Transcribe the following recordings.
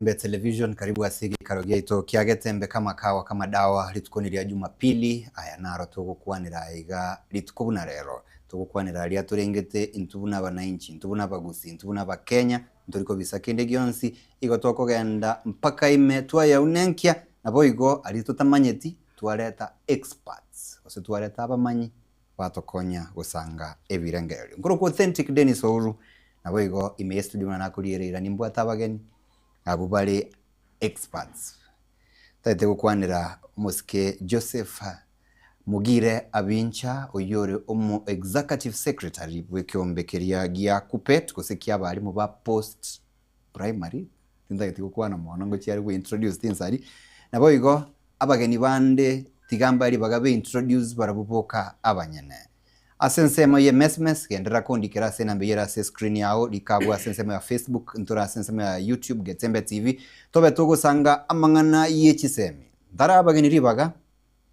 Mbe Television karibu ase egeikaro giaito kia Getembe kama kawa kama dawa rituko ni ria Jumapili aya naro togokwanera aya iga rituko buna rero togokwanera aria torengete intwe buna abanainchi intwe buna abagusii intwe buna abakenya ntori kobisa kende gionsi igo tokogenda mpaka ime twayaunenkia naboigo aria totamanyeti twareta experts gose twareta abamanyi batokonya gosanga ebirengererio. Nkorokwa Authentic Dennis Ouru, naboigo ime ye studio buna nakoriera eira nimbwate abageni abwo bare experts. Ntagete gokwanera omosike Joseph Mogire Abincha oyio ore omo executive secretary bw'ekeombe keria gia KUPPET gose kia abarimu ba post primary, tintageti gokwana mono ngochia are gointroduce tinsari, naboigo Abageni bande tiga mbae ribaga be introduce barabwo boka abanyene. Ase ensemo ye mesmes genderera kondikera ase enamba eyio ere ase escreen yao, rika abwo ase ensemo ya Facebook, ntore ase ensemo ya YouTube Getembe TV, tobe togosanga amang'ana ye chisemi. Ntare abageni ribaga,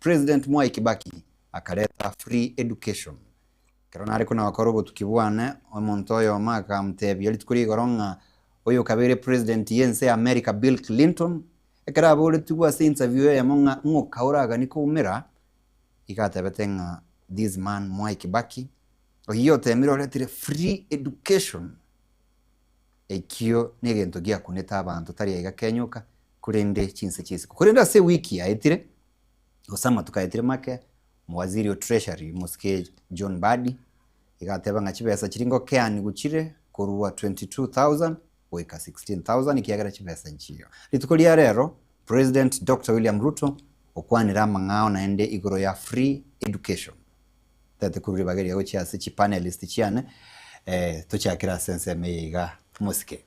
President Mwai Kibaki akareta free education. Ekero nare kona gokora obotuki bwane, omonto oyomo akamtebia rituko ria igoro ng'a oyokabeire president y'ense ya America Bill Clinton, Ekero aboretigwe ase interview eyemo ng'a ng'oka oraganie koumera, iga atebete ng'a this man Mwai Kibaki oyio otemire oretire free education, ekio negento giakunete abanto tari aiga Kenya oka korende chinse chia isiko. Korende ase ewiki yaetire gose amatuko aetire make, omowaziri o treasury omosike John Mbadi iga ateba ng'a chibesa chiria ngokeanigwa chire korwa 22,000 goika 16,000 ekiagera chibesa nchiyo. Rituko ria rero, President Doctor William Ruto okwanire amang'ao naende igoro ya free education. Ntagete korwa ribaga eria gochia ase chipanelist chiane, eh, tochakere ase ensemo eye iga mosike.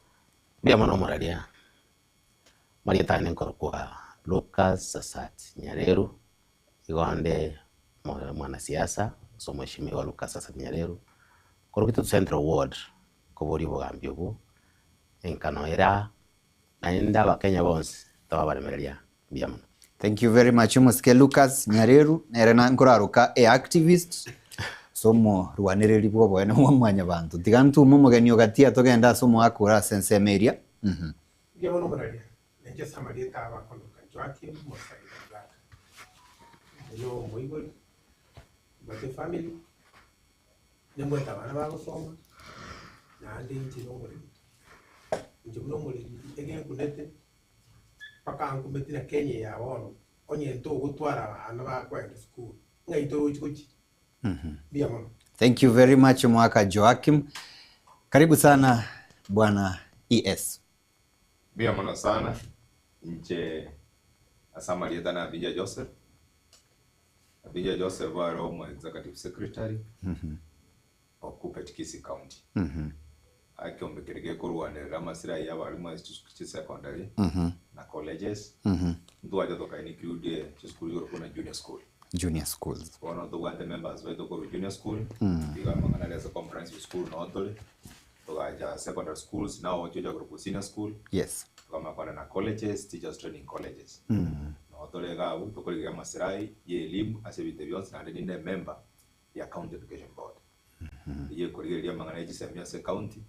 Mbuya mono omoraria, amarieta aane nkorokwa Lucas Sasat Nyareru, igo onde mwanasiasa gose omweshimiwa Lucas Sasat Nyareru, korwa Kitutu Central Ward. Nkoboria obogambi obwo, enkano ere aa, naende Abakenya bonsi tobabaremereria mbuya mono. Thank you very much omosike Lucas Nyareru nere na nkoraroka e activist ase omorwanereri bwa oboene bwa mwanyabanto. Tiga ntume omogeni ogatia togende ase omoaka ore ase ensemo eria. Mhm. Mbuya mono omoraria, nainche ase amarieta abo akondoka Joakim Mosai Baraka. Oyo omoibori, mbwate efamiri. Nimbwate abana bagosoma, naende inche nomoremi. Inche buna omoremi egenkunete mpaka nkumeti na Kenya eye ya bono, onye ntogotwara abana bakoenda esukuru, ng'ai torochi gochia? Mbuya mono. Thank you very much Mwaka Joakim. Karibu sana Bwana ES. Mbuya mono sana, inche ase amarieta na Abija Joseph. Abija Joseph are omo executive secretary o Kuppet Kisii County. Ekeombe keria gekorwanerera amasirayi ya abalimu ase chisukuru chia secondary na colleges. Ntwacha toka include chisukuru igoro buna junior school. Junior schools. Bono tobwate members baito korwa junior school, iga amang'ana aria ase comprehensive school noo tore, togacha secondary schools nao tocha korokwa senior school, Yes. tokamanya kogenda na colleges, teachers training colleges. Noo tore iga abwo tokorigereria amasirayi ya elimu ase ebinto bionsi naende ninde emember ya county education board. Eyio ekorigereria amang'ana ya chisemi ase ecounty,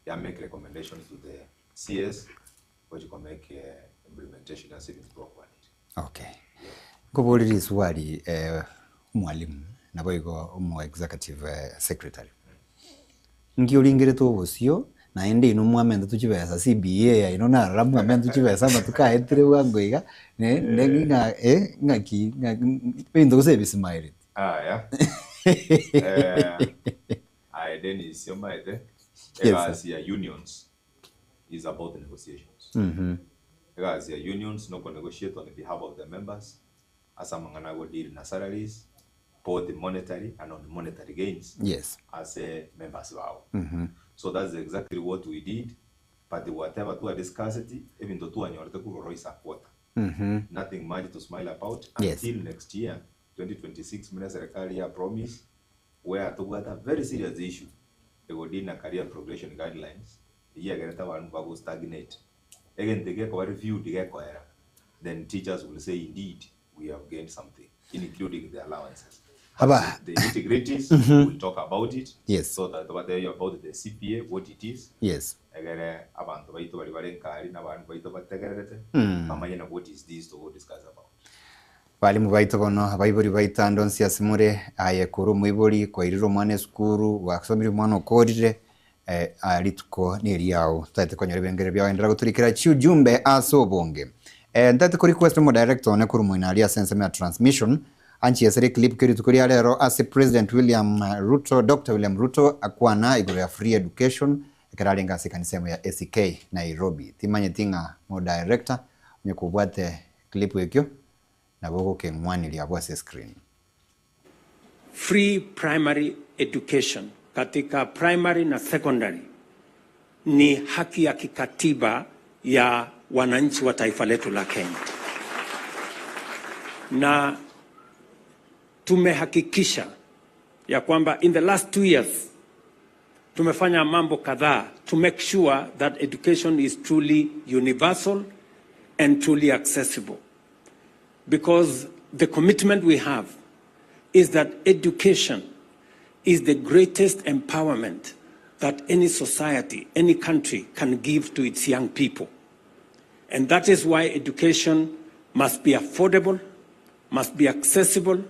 ya make recommendations to the CS gochi ko make implementation ase ebinto twakwanire. Okay. Nkoborie riswali eh, omwalimu naboigo omo executive secretary. Nki oringerete obosio naende inwe mwamentete chibesa CBA yaino narora mwamentete chibesa amatuko aetire bwango iga ne ne ng'a eh ng'aki ng'a ebinto gose ebisimaereti. Aya eh, aye Dennis omanyete Yes, sir. egasi ya unions is about negotiations. Egasi ya unions noko negotiate on behalf of the members ase amang'ana ago deal na salaries both monetary and non monetary gains Yes. ase members bao. So that's exactly what we did but whatever twa discussed ebinto twanyorete korwa Royce quarter. Nothing much to smile about Yes. until next year 2026 buna eserekari ya promise where tobwate a very serious issue ego deal na career progression guidelines eyio egerete abalimu bago stagnate. Egento eke gekoba reviewed gekoera then teachers will say indeed we have gained something including the allowances. But Aba the nitty gritties we'll talk about it Yes. so that tobatebie about the CPA what it is Yes. Egere abanto baito baria bare nkari na abana baito bategererete bamanye na what is this togo discuss about. Balimu baito bono, abaibori baito ande onsi ase more, aye kore omoibori, kwairire omwana esukuru, gwasomirie omwana okorire, eh, aya rituko neriao, totaete konyora ebirengererio biao enderera gotorikera chiujumbe ase obonge. Eh, ntaete ko request omodirector one korwa moino aria ase ensemo ya transmission, anchiesere eclip ke rituko ria rero ase President William Ruto, Doctor William Ruto akwana igoro ya free education, Ekero arenge ase ekanisa emo ya ACK Nairobi. Timanyeti ng'a modirector onye kobwate clip ekio nabo ogokeng'waneria abwo ase screen. Free primary education katika primary na secondary ni haki ya kikatiba ya wananchi wa taifa letu la Kenya, na tumehakikisha ya kwamba in the last 2 years tumefanya mambo kadhaa to make sure that education is truly universal and truly accessible, because the commitment we have is that education is the greatest empowerment that any society, any country can give to its young people. And that is why education must be affordable, must be accessible,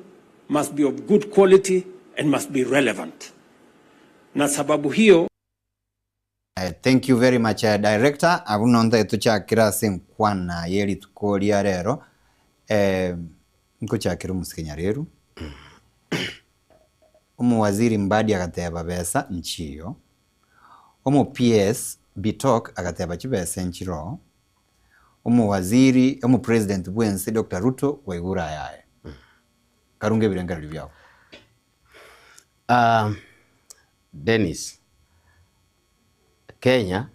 must be of good quality, and must be relevant. Na sababu hiyo Thank you very much director, abwo nonto tochakire ase enkwana ye rituko ria rero, nkochakera omosike Nyareru, omowaziri Mbadi agateba besa nchiyo, omo PS Bitok agateba chibesa nchiroo, omowaziri omopresident bwense Doctor Ruto kwaigure ayaye. Karunge ebirengererio biao. Dennis, Kenya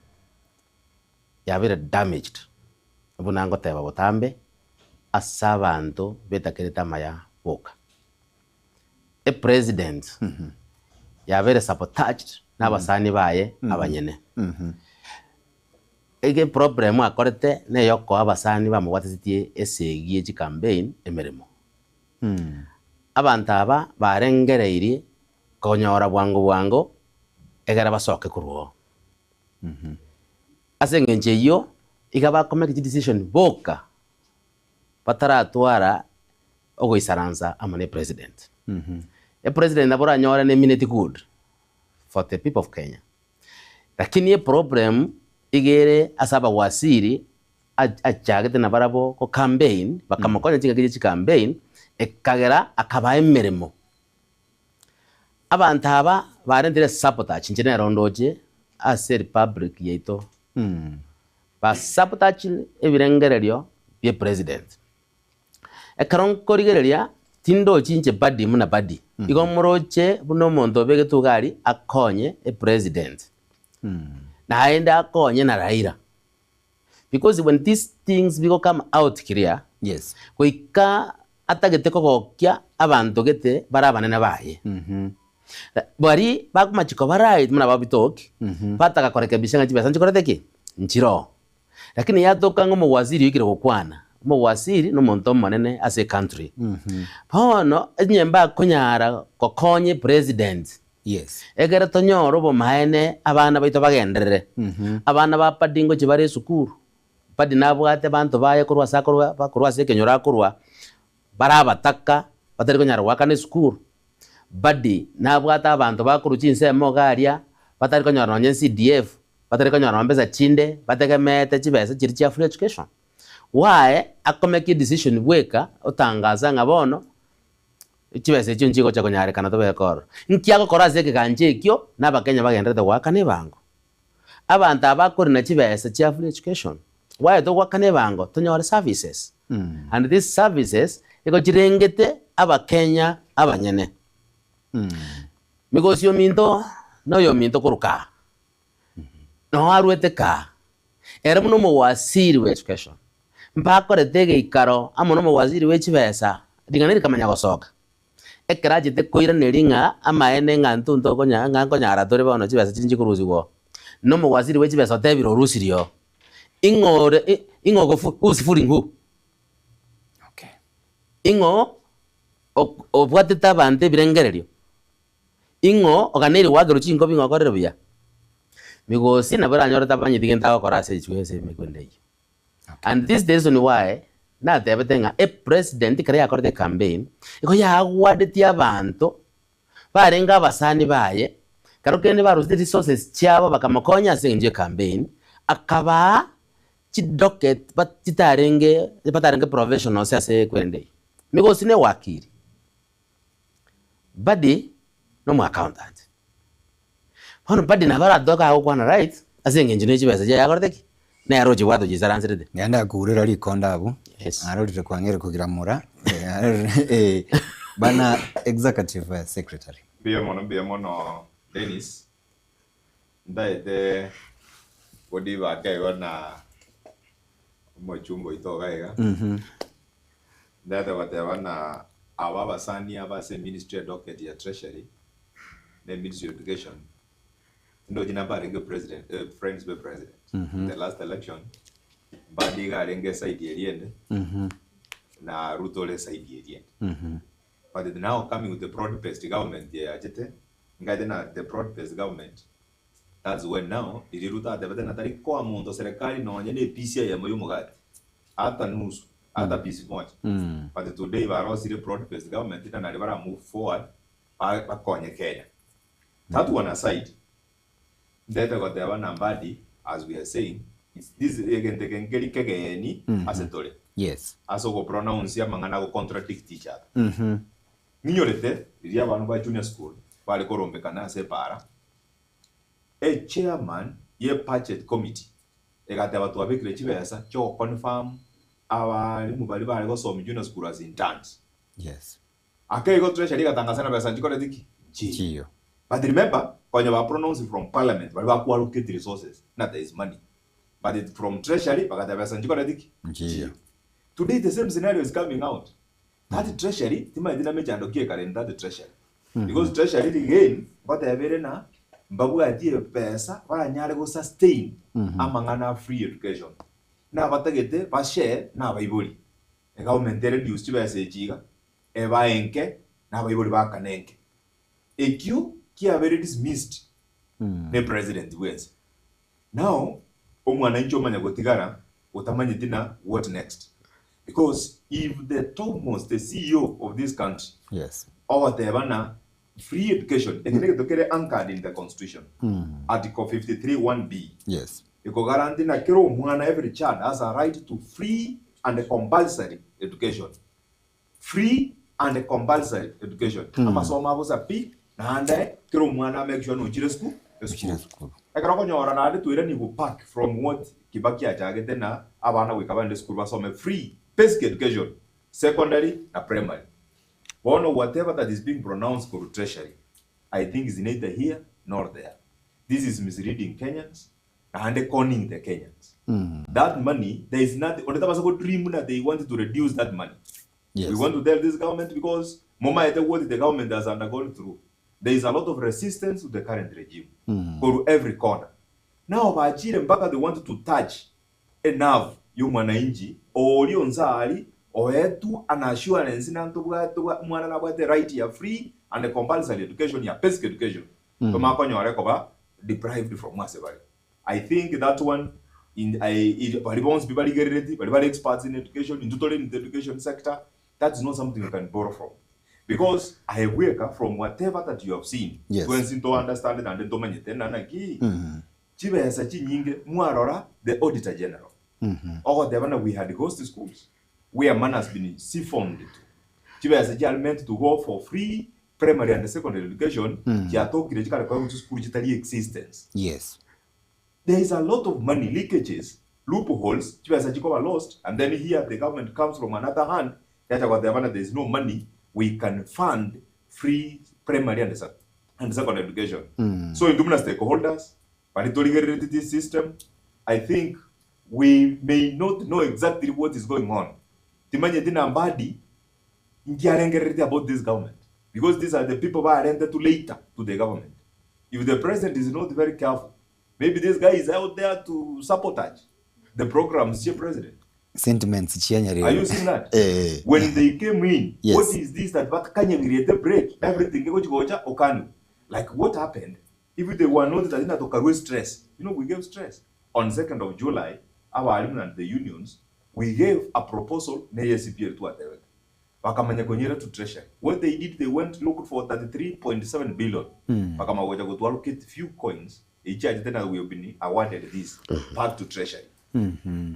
yabeire damaged buna ngoteba botambe ase abanto betakerete amaya boka. Epresident yabeire sabotaged na abasani baye abanyene. Ege problem akorete neyokoa abasani bamobwatesetie esegi ye chicampaign emeremo. Abanto aba barengereirie konyora bwango bwango egere basoke korwa oo. Ase eng'encho eyio iga bakomeka chidecision boka bataratwara ogoisaransa amo ne president. Epresident nabo oranyore ne minute good for the people of Kenya. Lakini eproblem iga ere ase abawaziri achagete nabarabwo go campaign, bakamokonya chingaki chie chicampaign, ekagera akabaa emeremo. Abanto aba barentire sabotage, inche nero ndoche ase republic yaito, ba sabotage ebirengererio bie president. Ekero nkorigereria tindochi inche Badi buna Badi, igo moroche buna omonto obegetwe iga aria akonye epresident, naende akonye na Raila. Because when these things bigo come out clear, Yes. goika atagete kogokia abanto gete bare abanene baye. Baria bakomachia koba right buna ba Bitoki, bataka korekebisha ng'a chibesa nchikorete ki? Nchiroo. Lakini yatoka ng'a omowaziri oikire gokwana, omowaziri na omonto omonene ase ecountry. Bono onye mbakonyara gokonya epresident, Yes. Ekero tonyore obomaene abana baito bagenderere. Abana ba Paddy ngochia bare esukuru, Paddy nabwate abanto baye korwa ase akorwa korwa ase ekenyoro akorwa, bare abataka batari konyara goakana esukuru. Paddy nabwate abanto bakorwa chinsemo iga aria, batari konyora nonye CDF, batari konyora nonye mbesa chinde, bategemeete chibesa chiria chia free education. Why akomake edecision bweka otangasa ng'a bono. Chibesa echio nchigocha konyarekana tobeke ororo. Nki agokora ase ekegancha ekio na abakenya bagendererete goakana ebango? Abanto aba bakorina chibesa chia free education, why togoakana ebango tonyore services? And these services nigo chirengete abakenya abanyene. Migosi ominto na oyominto korwa kaa, noo arwete kaa, ere buna omowaziri bwa education, Mbakorete egeikaro amo nomowaziri bwe chibesa, ring'ana rikamanya gosoka. Ekero achete koiraneria ng'a amaene ng'a intwe ntokonya ng'a nkonyara tore bono chibesa chiria nchikorusigwa oo. Nomowaziri bwe chibesa otebire orusirie oo. Ing'o ore ing'o ogofu who's fooling who? Okay. Ing'o ok obwatete abanto ebirengererio? Ing'o oganeirie goakerwa chinkobi ng'a okorire buya? Migosi nabo eranyore tamanyeti gento agokora ase echwe ase emekwenda eyio. And this is the reason why natebete ng'a epresident ekero yakorete ecampaign, igo yaagwadetie abanto barenge abasani baye, kero kende barusete resources chiabo bakamokonya ase eng'encho y'ecampaign, akabaa chidocket chitarenge batarenge professionals ase ekwenda eyio. Migosi ne wakili, Badi nomo accountant. Bono Badi nabo aratoke agokwana right ase eng'encho ne chibesa chiaye akorete ki? Nere ochibwate ochisaranserete. Naende akurera rikonda abwo, Yes. arorire kwang'eire kogira mura, eh, bana executive secretary. Mbuya mono mbuya mono Dennis, ntaete godibaka igo na omochumba oito iga iga, ntaete goteba na aba abasani aba ase eministry ya docket ya treasury na eministry of education, tindochi nabo barenge president friends be president, the last election Mbadi iga arenge eside eria ende na Ruto ore eside eria ende. But now coming with the broad based government eye yachete, ngaete na the broad based government, that's when now riria Ruto atebete ng'a tari koa monto serikali nonye na epiece eyemo ya omogati, ata nusu, ata piece moja. But today barosirie broad based government na nario bara move forward ba bakonye Kenya. That one aside, ntete goteba na Mbadi as we are saying, it's this egento eke nkeri kegeeni ase tore. Yes. Ase ogopronounce amang'ana ago contradict each other. Ng'inyorete riria abana ba junior school bare korombekana ase epaara, e chairman ye budget committee egateba twabekire chibesa chiogoconfirm abalimu baria bare gosomia junior school as interns. Yes. Ake igo treasury egatangasa ng'a besa nchikoreti ki? Nchiyo. Nchiyo. But remember, konya ba pronounce from parliament baria ba allocate resources na there is money. But it from treasury bagateba besa nchikoreti ki? Nchiyo. Today the same scenario is coming out. That treasury timanyeti na mechando ki ekare in that treasury. Because treasury again ngoteba ere na mbabwati ebesa baranyare go sustain amang'ana a free education. Nabatagete ba share na abaibori. Egovernment ereduce chibesa echi iga, ebae enke na abaibori baakane enke. Ekio kiabeire dismissed ne president bwensi. Now omwananchi omanya gotigara otamanyeti na what next. Because if the topmost, the CEO of this country Yes. ogoteba na free education, eke negento kere anchored in the constitution, article 53 1B. Yes. Ekogaranti na kera omwana, every child has a right to free and compulsory education. Free and compulsory education. Amasomo abosa pi, naende kera omwana a make sure nochire sku Ochire esukuru. esukuru. Ekero okonyora naende toiraniwu back from what Kibaki achagete na abana goika bagende esukuru basome free basic education, secondary na primary. Bono whatever that is being pronounced korwa treasury, I think is neither here nor there. This is misleading Kenyans naende conning the Kenyans. That money, there is nothing, onde tabasa go dream buna they want to reduce that money. Yes. We want to tell this government because momaete what the government has undergone through. There is a lot of resistance to the current regime. Koru every corner. Now bachire mpaka they want to touch a nerve ya omwananchi oria onse aria oetwe an assurance na ntobwate omwana nabwate right ya free and compulsory education ya basic education. Tomanye konyora ekoba deprived from ase bare. I think that one in I it baria bonsi pi barigerereti baria bare experts in education intwe tore in the education sector that is not something you can borrow from because aye bweka from whatever that you have seen Yes. twensi nto understand naende ntomanyete ng'a naki chibesa chinyinge mwarora the auditor general ogoteba ng'a we had ghost schools where money has been siphoned to chibesa chiare meant to go for free primary and secondary education chiatokire chikare koegwa chisukuru chitari existence. Yes. There is a lot of money leakages, loopholes, chibesa chikoba lost and then here the government comes from another hand yacha goteba ng'a there is no money we can fund free primary and and secondary education. So intwe buna stakeholders baria torigerereti this system, I think we may not know exactly what is going on. Timanyeti na Mbadi inki arengerereti about this government because these are the people barentetwe later to the government. If the president is not very careful, maybe this guy is out there to sabotage the programs chia president. Sentiments chia Are you Nyariro. seeing that? Eh. When they came in, Yes. what is this that bakanyang'iriete break everything egochi gocha okanu? Like what happened? If they were not that tokarua stress, you know we gave stress. On 2nd of July, abarimu and the unions, we gave a proposal neye CPA twatebete. Bakamanya konyera to treasury. What they did, they went looked for 33.7 billion. Bakamanya gocha go to allocate few coins echiachete na we have been awarded this back to treasury.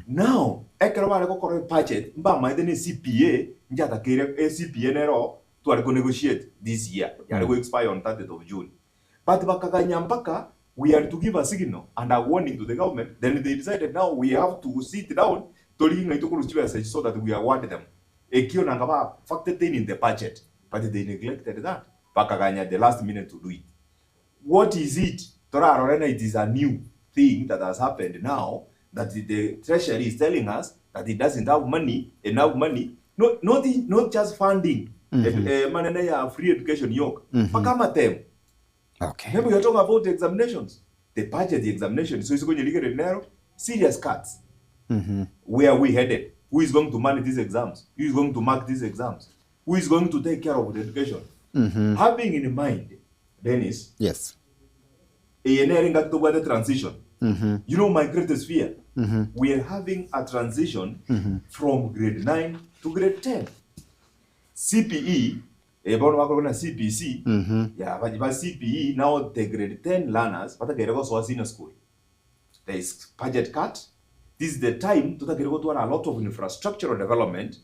Now, ekero bare gokora budget, mbamaete ne CPA, nchatakeire e CPA nero tware ko negotiate this year. Yare go expire on 30th of June. But bakaganya mpaka we had to give a signal and a warning to the government. Then they decided now we have to sit down tori ng'ai tokorusia chibesa echi so that we award them. Ekio nanga ba factored in in the budget, but they neglected that. Bakaganya the last minute to do it. What is it? Torarore na it is a new thing that has happened now that the treasury is telling us that it doesn't have money, enough money, not, not, not just funding, manene ya free education yok, mpaka matemu. Okay. Remember, you're talking about the examinations. The budget, the examination. So it's going to get narrow. Serious cuts. Where are we headed? Who is going to manage these exams? Who is going to mark these exams? Who is going to take care of the education? Having in mind, Dennis, Yes. a the transition. You know my greatest fear? We are having a transition from grade 9 to grade 10. CPE, bono bakora na CPC, yeah, but ba CPE now the grade 10 learners batakere go senior school. There is budget cut. This is the time tutakere go a lot of infrastructural development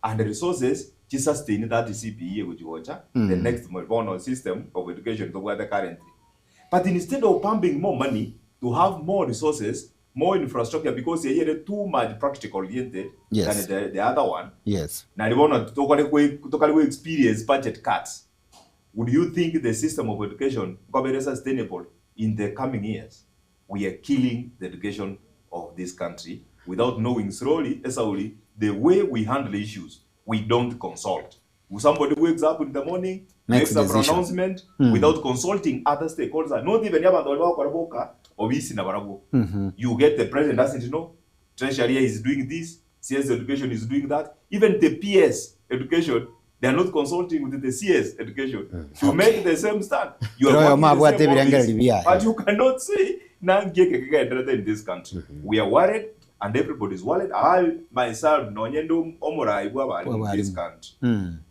and resources to sustain that CPE gochigocha the next bono system of education tobwate currently. But instead of pumping more money to have more resources, more infrastructure, because they are too much practical oriented Yes. than the other one. Yes. Na ribono tokali experience budget cuts. Would you think the system of education will be sustainable in the coming years? We are killing the education of this country without knowing slowly, slowly, the way we handle issues. We don't consult. Somebody wakes up in the morning, Makes makes a decision. pronouncement without consulting other stakeholders. Not even abantu bari bakora boka, obisi na barabo. You get the president doesn't know, Treasury is doing this, CS education is doing that. Even the PS education, they are not consulting with the CS education to make the same stand. You Pero are yo working mabwate in the same birengere office, biaye. but you cannot say "Nangieke in this country. We are worried and everybody is worried. I myself, nonyendo omorai bwa in this country.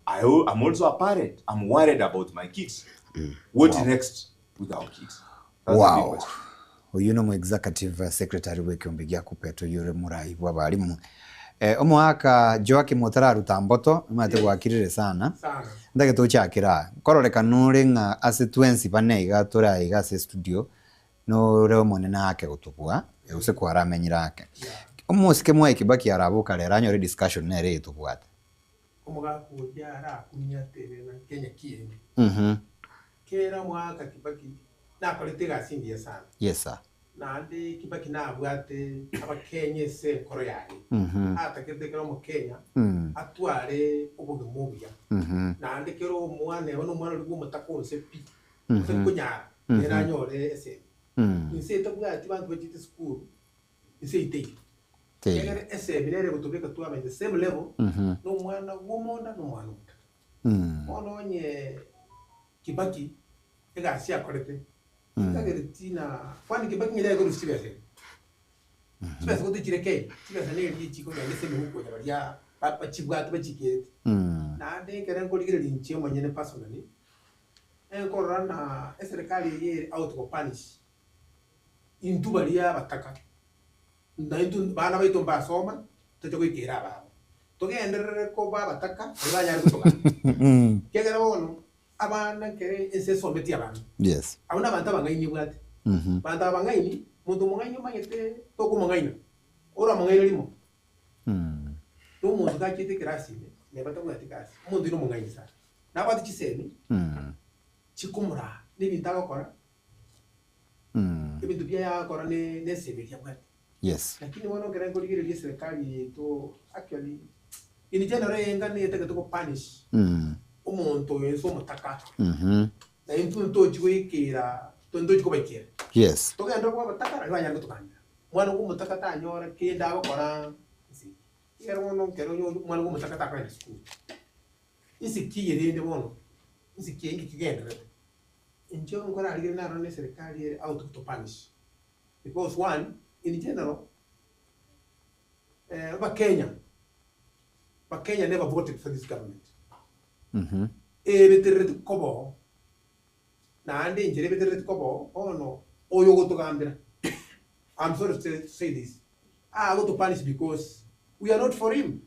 I'm also a parent. I'm worried about my kids. What next with our kids? That's the big Wow. question. Uyu no executive secretary w'ekiombe gĩa kupeto yure murai bwa barimu omoaka Joakim otararuta mboto mate gwakirire sana Sana. ndage tuchakira kororeka nure ng'a ase twensi bane iga tura iga ase studio nure omonene ake gotubua gose kwaramenyire ake omosike Mwai Kibaki araboka rero anyore discussion nere etubwate. Omogaka oria arakumia atere na Kenya kiende. Kera mwaka Kibaki nakorete egasi engiya sana. Yes sir. Naende Kibaki nabwate abakenya ase enkoro yaye. Atakete kera omokenya atware obogima obuya. Naende kera omwana ebo na omwana oria bwa omotaka onse pi. Gose konyara nere anyore esemi. Inse etabwati bantu bachete esukuru inse eiteire. Teire. Ekere esemi nere egotobeka twamanya the same level na omwana bwa omonda na omwana omotaka. Bono onye Kibaki egasi akorete ntagere na kwani Kibaki ng'ira akorusia chibesa ere. Chibesa gotochire Kenya, chibesa nere richiko riaye ase emeuko ya baria bachibwate bachikerete. Naende ekero nkorigereria inche omonyene personally, enkorora na eserikali eye ere out gopunish intwe baria abataka. Na intwe bana baito mbasoma, toche goikera ababo. Togenderere koba abataka, baria banyare gotogamba. Kiagera bono, abana nkere ense esometie abana. Yes. Abwo na abanto abang'aini bwate. Banto abang'aini, monto omong'aini omanyete tokomong'aina. Ore omong'aini rimo. Na omonto gachete ekerasi ime, neba tabwati gasi. Omonto oyo nomong'aini sana. Nabwate chisemi, chikomora, na ebinto agokora, ebinto biaye agokora ne na esemi eria abwate. Yes. Lakini bono ekero nkorigereria eserikali yaito actually, in general enga niyo etagete gopunish omonto oyo ase omotaka. Na intwe ntochi goikera, ntochi kobaikera. Yes. Togenda bwa abataka nari banyare gotogambera. Omwana bwa omotaka tanyora kende agokora nse. Ekero bono ekero onye omwana bwa omotaka takogenda esukuru. Ensiki eye rende bono, ensiki eye nki kigendererete. Inche nkorarigereria narora na eserikari ere out to punish because one, in general abakenya, abakenya never voted for this government. Ebeterereti koba oo, naende enchera ebeterereti koba oo, bono oyo ogotogambera, I'm sorry to say this, agotopunish because we are not for him.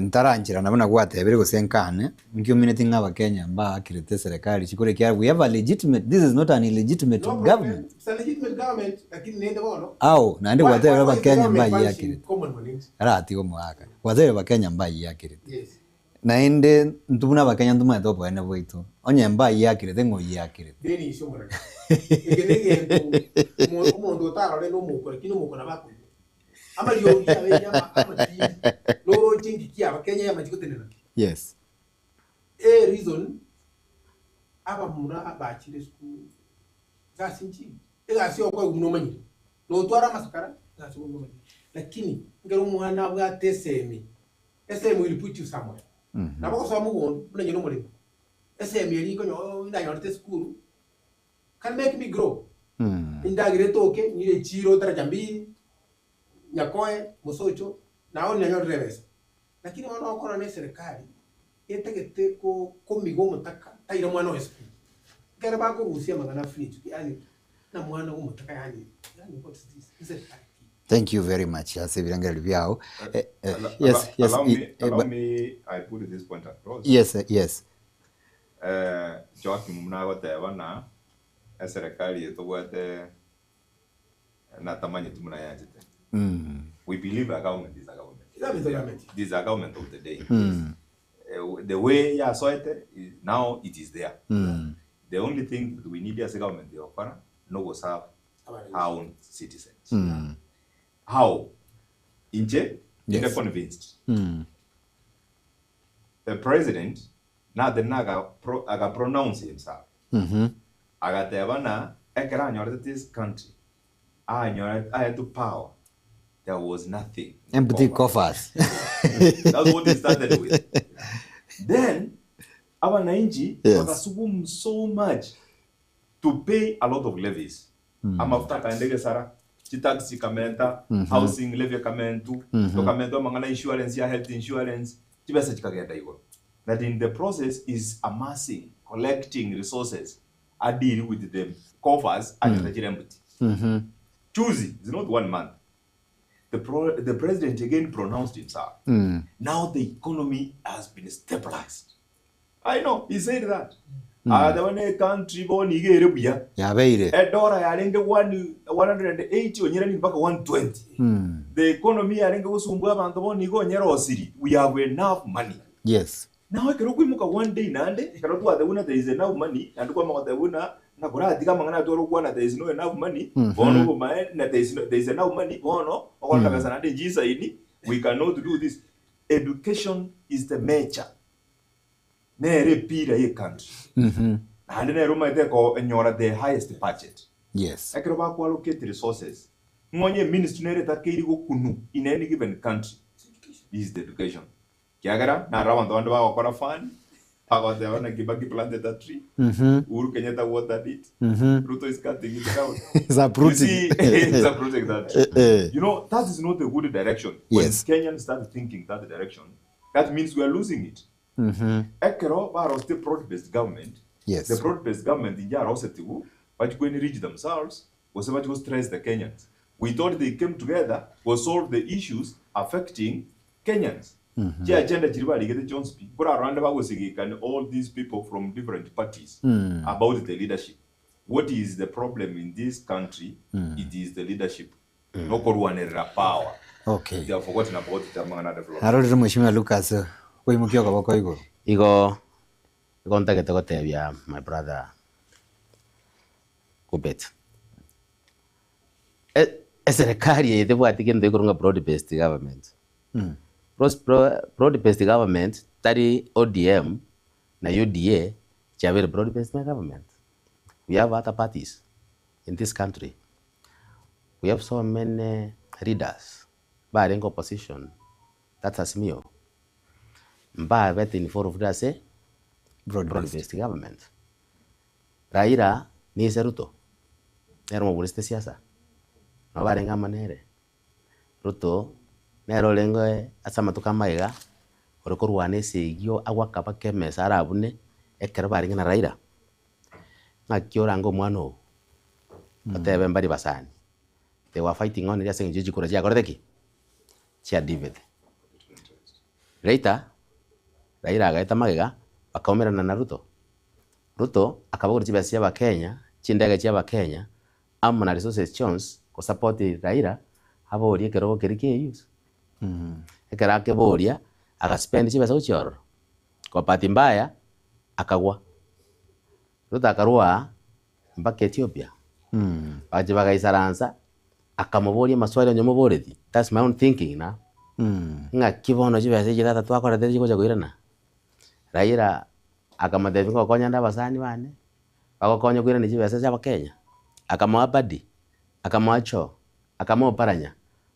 Ntarancherana buna gwatebire gose nkane, nkiumineti ng'a abakenya mbaakirete eserekari chikura ekiagera we have a legitimate, this is not an illegitimate No problem, government. it's a legitimate government, lakini nende bono, Ao, naende why, gwatebire why, why is the abakenya government punishing mbayiakirete. common mwananchi? Aratiga omogaka. Gwatebire abakenya mbayiakirete. Yes. Naende intwe buna abakenya ntomanyete oboene bwaito, onye mbayiakirete ng'a oyiakirete. Then ise omorero. Eke negento omo- omonto otarore nomouko lakini omouko nabo akoigwa. Amariogi abeire ama- amatindi, noroche engiki y'Abakenya y'amache gotenena. Yes. E reason, abamura bachire esukuru, egasi nchiyo, egasi okoegwa buna omanyire, notwara amasakara, egasi buna omanyire. Lakini ekero omwana abwate esemi, esemi will put you somewhere. Nabo ogosoa mogondo, buna inye nomoremi, esemi eria nkonyo nanyorete esukuru, Can make me grow. Endagera etoke, nyire echiro daraja mbili, nyakoe, mosocho, nao nanyorire ebesa. Lakini bono okorora na eserekari etagete ko komiga omotaka taira mwana oye esukuru. Ekero bakorusia amang'ana a free education, yaani na mwana bwa omotaka yaani yaani what is this? Eserekari ki? Thank you very much ase ebirengererio biao. Eh, eh, yes, yes, Allow i- me, eh, allow ba- me, I put this point across. yes, eh, yes. Joakim buna agoteba ng'a eserekari eye tobwate natamanyeti buna yanchete. We believe a government is a government. Government is a government. It is a government of the day. The way yasoete now it is there. The only thing that we need as a government yokora nogoserve our own citizens. How? Inche, Yes. inde convinced. The president natene aga pro aga pronounce himself. Agateba ng'a ekero anyorete this country, anyorete aetwe power, there was nothing in Empty coffers. coffers. That's what he started with. Then abananchi Yes. bagasugumu so much to pay a lot of levies. Amafuta akaenda egesara, chitax chikamenta, housing levy ekamentu, tokamentwa amang'ana insurance ya health insurance, chibesa chikagenda igoro. That in the process is amassing, collecting resources, a deal with the coffers anyore chire empty. Juzi, it's not one month. The, pro, the president again pronounced himself. Now the economy has been stabilized. I know, he said that. Agateba ne country bono iga ere buya. Yabeire. Edora yarenge one, 180 onyerani mpaka 120. The economy yarenge gosumbua abanto bono iga onyere osiri. We have enough money. Yes. Nawe ekero okoimoka one day naende, ekero twateba buna there is enough money, naende kwamanya goteba buna ng'a koratiga amang'ana aya tware gokwana there is no enough money, bono obomaene na there is no, there is enough money, bono okoroka besa naende nchisaini, we cannot do this. Education is the major nere epira ye country. Naende nere omanyete ekonyora the highest budget. Yes. Ekero bakoallocate resources, ng'a onye eministry nere etakeire gokunu in any given country is the education. Ekiagera naro abanto bande bagokora fun, bagoteba ng'a Kibaki planted a tree, Uhuru Kenyatta watered it, Ruto is cutting it down. He's You uprooting. see, he's uprooting that tree. Eh, eh. You know, that is not a good direction. When Yes. Kenyans start thinking that direction, that means we are losing it. Ekero barosete broad-based government, Yes. the broad-based government inche arosetiwu, bachi go enrich themselves, gose bachi go stress the Kenyans. We thought they came together go solve the issues affecting Kenyans. Chi agenda chiria barigete chionsi pi, nkorarorande bagosigikani all these people from different parties about the leadership. What is the problem in this country? It is the leadership. Nokorwanerera power. Okay. They have forgotten about the amang'ana development. Narorire Mheshimiwa Lucas oimokia okoboko igoro. Igo igo ntagete gotebia my brother Kubet, e- eserekari eye tebwati gento ekorwa ng'a broad based government. Bros- bro- Broad based government tari ODM na UDA chiabeire broad based government. We have other parties in this country. We have so many leaders barenge opposition, that's Azimio, mbabete involved ase Broad broad based. based government. Raila nise Ruto, nere omoburesete siasa, nabo barenge amo nere. Ruto nere orenge ase amatuko amaiga ore korwana esegi agwo akabaka emesa arabune ekero barenge na Raila. Ng'aki orange omwana oo, otebe mbari basani, they were fighting only ase eng'encho ya chikura chiakorete ki? Chiadivete. Later, Raila agaeta magega, bakaumerana na Ruto. Ruto akabagora chibesa chia abakenya, chindege chia abakenya, amo na resources chionsi go support Raila, aborie ekerogo keria kia AUs. Ekero akeboria, aga spend chibesa gochia ororo. Kwa bahati mbaya, akagwa. Ruto akarwa mpaka Ethiopia. Bachia bagaisaransa, akamoboria amaswali onye omoboreti, that's my own thinking now. Ng'aki bono chibesa echi tata twakorete chigocha koirana? Raila akamotebia ngokonya nde abasani bane, bagokonya koirania chibesa chia abakenya. Akamoa Badi, akamoa Choo, akamoa Oparanya,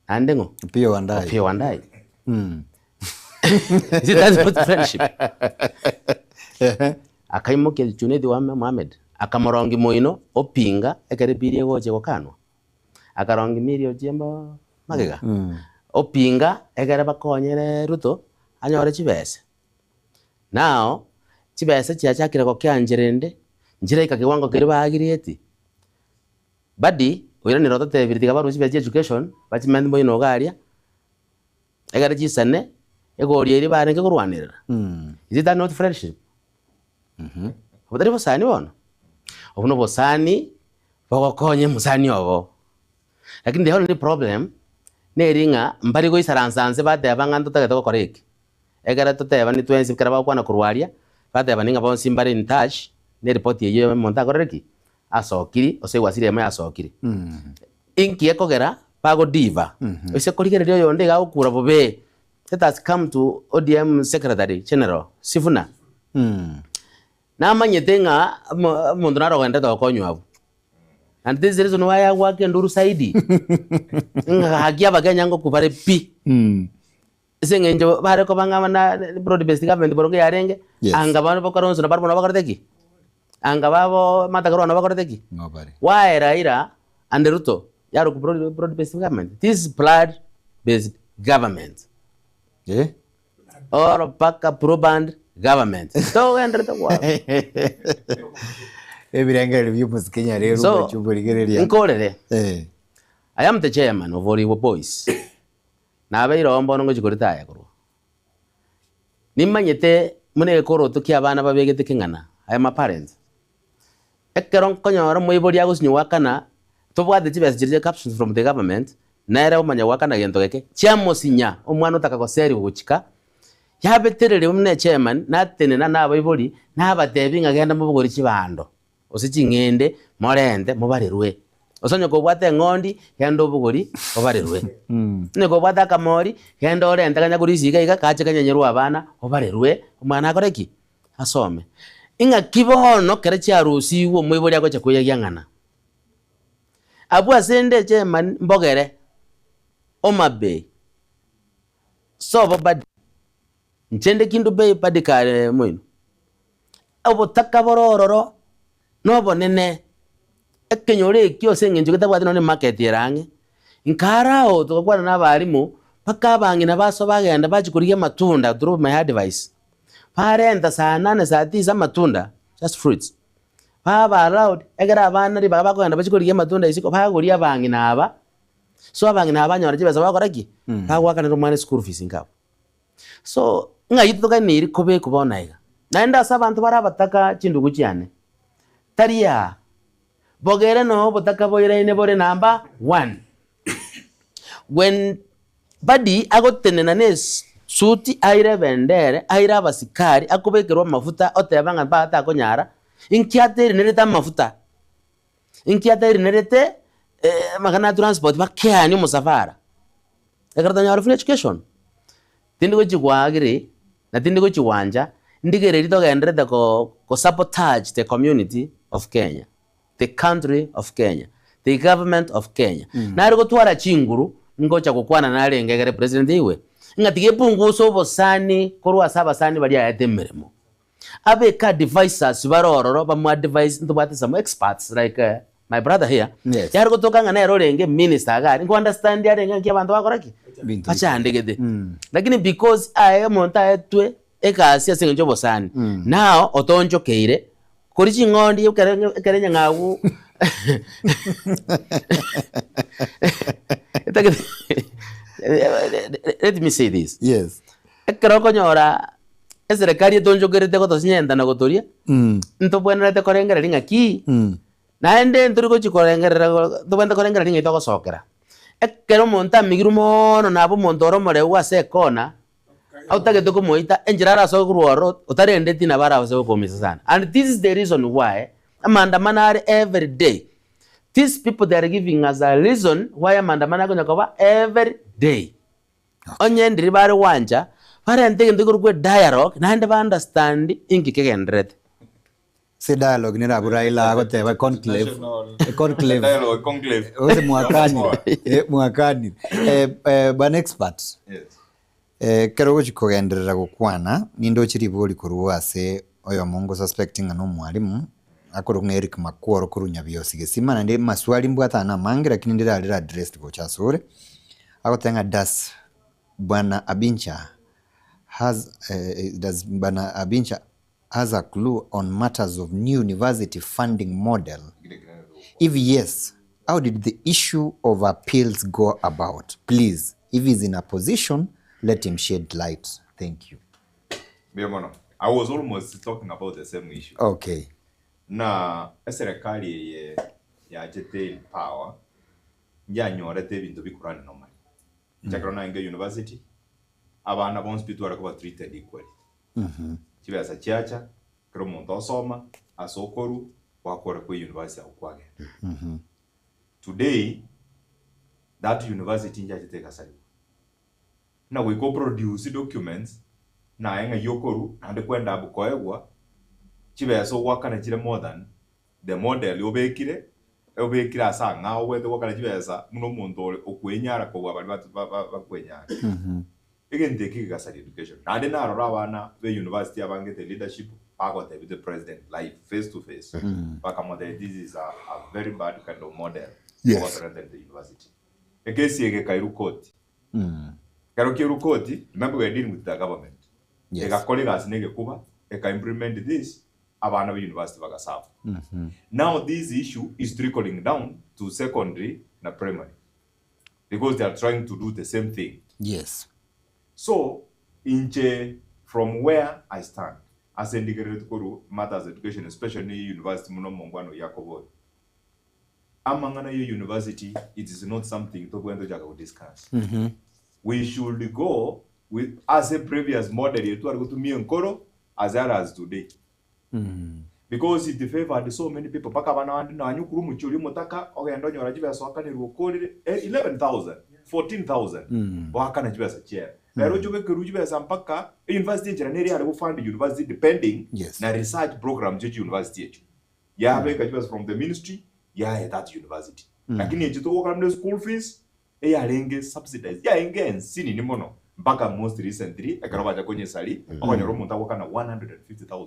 naende ng'o? Opiyo Wandayi. Opiyo Wandayi. You see, that's not friendship. Akaimokia Junet wa Mohamed, akamorongi moino, opinga ekero ebill egocha egokanwa. Akarongi Milly Ojiambo magega, opinga ekere bakonyere Ruto anyore chibesa. Now, chibesa chiachakire gokea nchera ende, nchiraika kiwango keria baagirieti. Badi, oiranire ototebirie tiga barwe chibesa chia education, bachimente moino iga aria, ekere chisane, egori eria barenge korwanerera. Is it that not friendship? Obo tari bosani bono? Obwo na obosani bogokonya omosani obo. Lakini the only problem, neri ng'a mbari goisaransa nse bateba ng'a ntotagete gokora eke. Ekero totebani twensi ekero bagokwana korwa aria, batebani ng'a bonsi mbare in touch, na eripoti eyio omonto akorire ki? Asokiri, gose egwasiri eyemo yasokire. Inki ekogera bagodiva? Ase korigereria oyonde iga agokura bobe, let us come to ODM secretary general Sifuna. Namanyete ng'a omo- omonto naro ogenderete gokonywa abwo. And this is the reason why agwaka enduru zaidi, ng'a gaki abakenya ngokwa bare pi. Ase eng'encho bare koba ng'a buna broad based government boronge yarenge, Yes. anga bono bokoronso na barabwo nabo bakorete ki? Anga babo Martha Karua nabo bakorete ki? Ng'o bare. Why Raila and Ruto yarokwa broad, broad based government? This is blood based government. Eh? Or mpaka blue band government. Togenderete kwabo. Ebirengererio bia omosike Nyareru So, gochia oborigereria. nkorere, Eh. I am the chairman of Oriwo Boys. Nabeire oo mbono ngochia koritaya korwa. Nimanyete buna egekoroto kia abana babegete keng'ana, I am a parent. Ekero nkonyora omoibori agosinywa goakana, tobwate chibesa chiria chia captions from the government, nere omanya goakana gento geke, chiamosinya omwana otaka goseriwa gochika, yabetereria buna echairman, natenena na abaibori, nabatebia ng'a genda mobogori chibando. Gose ching'ende morente mobarerwe. Gose onye kobwate eng'ondi, genda obogori obarerwe. Onye kobwate akamori, genda orente kanya korisia iga iga kache kanyenyerwe abana obarerwe, omwana akore ki? Asome. Ing'aki bono kere chiarusigwe omoibori agocha koyagia ng'ana? Abwo ase ende chairman mbogere, Homa Bay, sobo badi. Inche nde kindu bei badi kare moino. Obotaka bore ororo nobonene, ekenyoro ekio ase eng'encho getabwati nonye emarket ere ang'e. Nkare ao togakwana na abalimu, mpaka abang'ina baso bagenda bachia korigia amatunda through my advice. Barenta saa nane saa tisa amatunda, just fruits. Baba allowed, ekero abana ribaga bakogenda bachie korigia amatunda isiko, bagoria abang'ina aba, so abang'ina aba banyora chibesa bagokora ki? Bagoakanera omwana eschool fees nka abwo. So, ng'ai toganeiri kobekwa bono aiga? Naende ase abanto bare abataka chindugu chiane, tari aa, bogere noo obotaka boiraine bore number one. When Badi agotenena ne esuti aire ebendere, aire abasikari, akobekerwa amafuta, oteba ng'a mpaka takonyara, inki aterenerete amafuta? Inki aterenerete amang'ana a transport bakeanie omosafara? Ekero tonyore free education, tindi gochia goagree na tindi gochia goancha, ndigereria togenderete ko ko sabotage the community of Kenya, the country of Kenya, the government of Kenya. Nare gotwara chinguru, ngocha gokwana narenge egere president aigwe, ng'a tiga epunguse obosani korwa ase abasani baria aete emeremo. Abeke advisors bare ororo bamu advise ntobwate some experts like my brother here, Yes. yare gotoka ng'a nere orenge minister iga aria, nko understand arenge ng'aki abanto bagokora ki? Binto Bachandegete. Lakini because aye omonto aetwe egasi ase eng'encho y'obosani, now otoonchokeire, kori ching'ondi ekere ekere enyang'au etagete let me say this, Yes. ekero okonyora eserekari etonchokerete gotosinyenta na gotoria, ntobwenerete korengereria ng'aki, naende ntori gochi korengerera ntobwenerete korengereria ng'ai togosokera. Ekero omonto amigirwe moono nabo omonto ore omoreu ase ekona, otagete komoita, enchera arasoe korwa ororo otarendeti nabo arabase gokoumisa sana. And this is the reason why amaandamano are every day. These people they are giving us a reason why amaandamano akonya koba every day. Onye ndiri bare gwancha, barente egento gekorokwa edialogue naende ba understand inki kegendererete. Ase dialogue nere abwo Raila agoteba conclave, conclave Dialogue, conclave. gose mwakanire, eh, mwakanire. Eh, eh, bwana expert, Yes. eh, ekero ogochi kogenderera gokwana, nindoche ribori korwa ase oyomo ngo suspect ng'a na omwalimu, akorokwa ng'a Eric Makworo korwa Nyabiosi Gesima, naende maswali mbwate aa namange lakini ndire arire addressed gocha asore, agoteba ng'a does bwana Abincha has does bwana Abincha has a clue on matters of new university funding model? If yes, how did the issue of appeals go about? Please, if he's in a position, let him shed light. Thank you. Mbuya mono. I was almost talking about the same issue. Okay. Na eserekari eye yachete in power nyanyorete ebinto bikurani normally. Nchakero nainge university abana bonsi pi tware koba treated equally. Chibesa chiacha kera omonto osoma ase okorwa gwakora kwa university agwo kwagenda. Today that university nchachete egasariwa. Buna goika o produce documents naye ng'ai okorwa naende kwenda abwo koegwa chibesa ogoakana chire more than the model obekire, obekire ase ang'ao obweate goakana chibesa buna omonto ore okwenyara kobua baria bakwenyara. Egento eke gegasaria education. Naende narora abana be university abangete leadership bagotebia the president live face to face bakamotebia this is a very bad kind of model ogotorentera the university. Ekesi eke ekairwa court. Ekero kiairwe koti, remember we are dealing with the government. Yes. Egakora egasi na egekuba, eka implement this, abana ba university bagasuffer. Now this issue is trickling down to secondary na primary because they are trying to do the same thing. Yes. So inche from where I stand, ase ndigerereti korwa matters education especially ne university muno omongwana oyio akobori, Amang'ana ye university it is not something tobwenerete gochaka go discuss. We should go with ase previous model eye tware gotumia enkoro as early as today. Because it favored so many people mpaka abana bande nonya okorwa omochie oria omotaka ogende onyora chibesa oakanerwe okorire 11,000, 14,000 oakana chibesa chiaye. Rero oche obekerwe chibesa mpaka e-university enchera nere yare go fund university depending Yes. na research program chie chiuniversity echio. Yabeka chibesa from the ministry yaye that university. Lakini echi togokora buna school fees eyarenge subsidized yarenge ensinini mono mpaka most recently ekero bacha konyesari okonyora omonto agokana 150,000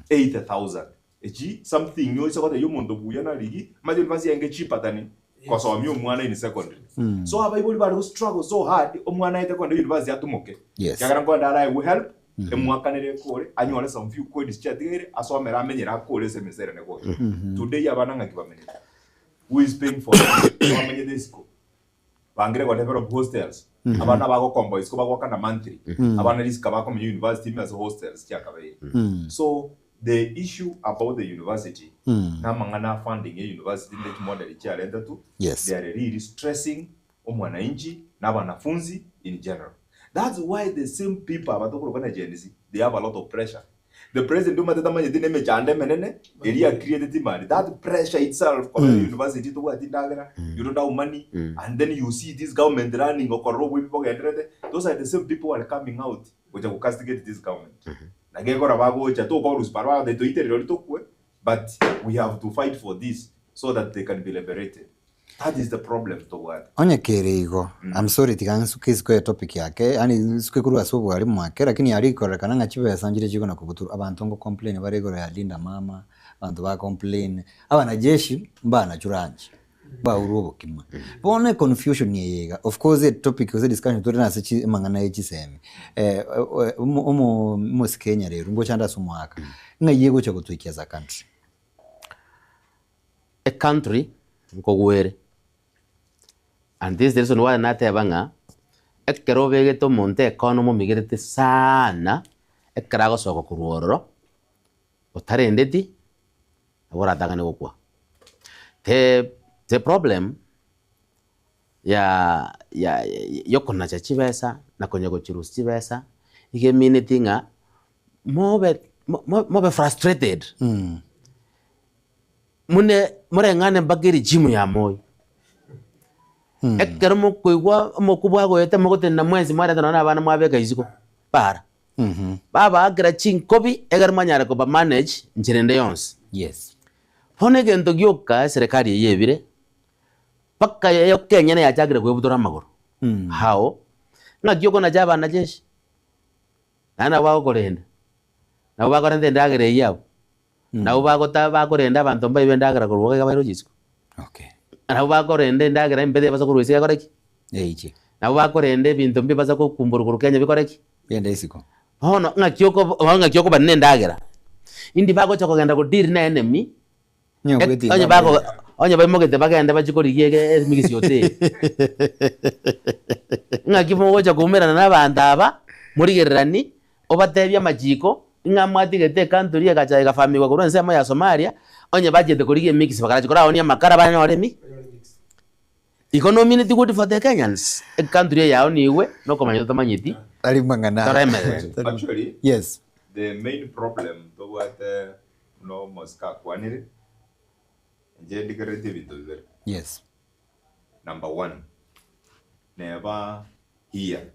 80,000 echi something oise gotebia omonto buya narigi mache university yarenge cheaper than kosomia omwana in secondary. So abaibori bare go struggle so hard omwana aete kogenda university atomoke. Yes. Ekiagera nkoenda araegwe help emwakanere ekore anyore some few coins chiatigaire asomere amenyere akore ase emesa ere negocha. Today abana ng'aki bamenyete? Who is paying for them? Bamenyete isiko. Bangire go develop hostels. Abana bagokomboa isiko bagoakana monthly. Abana risika bakomenya university ime ase hostels chiakabeire. So the issue about the university namang'ana a funding ye university ne chimodel chiarentetwe Yes. they are really stressing omwananchi na abanafunzi in general. That's why the same people aba tokoroka na Gen Z they have a lot of pressure. The president omanyete tamanyeti na emechando emenene eria a created mani that pressure itself kobera university tobwati endagera you don't have money and then you see this government running okorora oboibi bogenderete those are the same people who are coming out gocha go castigate this government. Na gekora bagocha tokorusia baria bagoteba toiterere oria tokwe but we have to fight for this so that they can be liberated. That is the problem tobwate. Onye kere igo, I'm sorry tiga nsuke isiko ye topic yake, yaani nsuke korwa ase obwarimu ake, lakini aria ikorekana ng'a chibesa nchire chikona kobutorwa, abanto ngo complain bare igoro ya Linda Mama, abanto ba complain, abanajeshi mbanachwe lunch, baurwe obokima. Bono econfusion eye iga, of course etopic gose ediscussion tore nase chi amang'ana ye chisemi, omo omo omosike nyareru ngocha ande ase omoaka, ng'ai egocha gotoikia as a country? A country nkogwere and this is the reason why nateba ng'a ekero obegete omonto ekono omomigerete sana, ekero agosoka korwa ororo, otarendeti, nabo oratang'ane gokwa. The the problem ya ya yokonacha chibesa na konya gochirusia chibesa, iga emineti ng'a mobe mobe frustrated. Mune moreng'ane mpaka erichimu ya moyo. Ekero mokoigwa omokubwa agoeta mogotenena mwensi mwareta nonya na abana mwabeka isiko bara. Babaakera chinkobi ekero mwanyara koba manage nchera ende yonsi. Yes. Bono egento gioka eserekari eye ebire, mpaka eyoka enyene yachakire koebutora amagoro. How? Ng'aki okonacha abanajeshi? Naende nabo bagokorenda, nabo bakorenta endagera eyio abwo. Nabwo bagota bakorenda abanto mbaibe endagera korwa iga bairwe chisiko. Okay. Nabwo bakorenda endagera embe tebasa korwa isiko ekore ki? Eiche. Nabwo bakorenda ebinto mbibasa gokumborwa korwa Kenya bikore ki? Bigende isiko. Bono ng'aki oko bono ng'aki okobarenda endagera? Indi bagocha kogenda go deal na enemy, Onye ek obwete onye iga bago onye baimogete bagende bachie korigia ege emigisi hoteli. Ng'aki mogocha koumerana na abanto aba, morigererani, Obatebie amachiko, ng'a mwatigete ecountry egacha egafamigwa korwa ensemo ya Somalia, onye bachiete korigia emix bakarachi koraonia amakara banyore emi. Igo nomineti good for the Kenyans, ecountry eye yaonigwe nokomanya totamanyeti, Tari mang'ana. toremererwe. Actually, Yes. the main problem tobwate buna omosike akwanire, inche ndigereretie ebinto bibere. Yes. Number one, neba here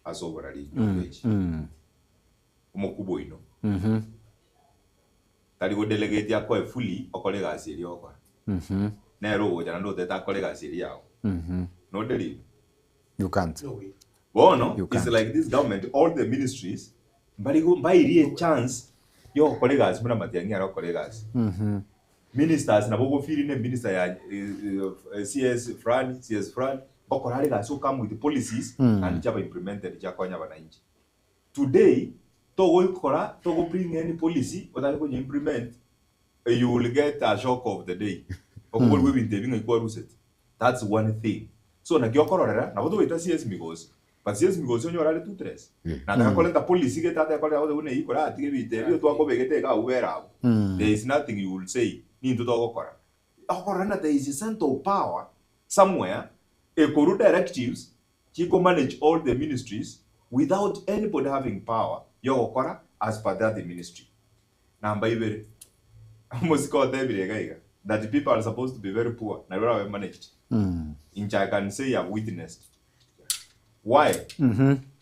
ase oborari nyomba echi. Omokubwa oino tari godelegate akoe fully okore egasi eria ogokora. Nere ogocha naende otete akore egasi eria yago. No deliver. You can't. Bono You it's can't. like this government all the ministries mbari go mbairie echance yogokora egasi buna Matiang'i arokora egasi. Ministers nabo ogofeel ne minister ya CS fulani, CS fulani, ngokora are egasi o come with policies naende chiaba implemented chiakonya abananchi. Today, togoikora togo bring any policy otari konya implement, you will get a shock of the day. Okoborigwa ebinto ebi ng'ai kwaruseti. That's one thing. So naki okororera, nabo togoita CS Migosi, But CS Migosi onyore are toothless. Nataka korenta policy gete atake koreta gose buna eyio koratiga ebinto ebio twakobegete iga abwo bere abwo. There is nothing you will say nintwe togokora. Okorora ng'a there is a center of power somewhere ekorwa directives chiko manage all the ministries without anybody having power yogokora as per that ministry. Namba ibere, omosike otebire iga iga that people are supposed to be very poor nario orabe managed. Inche I can say I've witnessed. Why?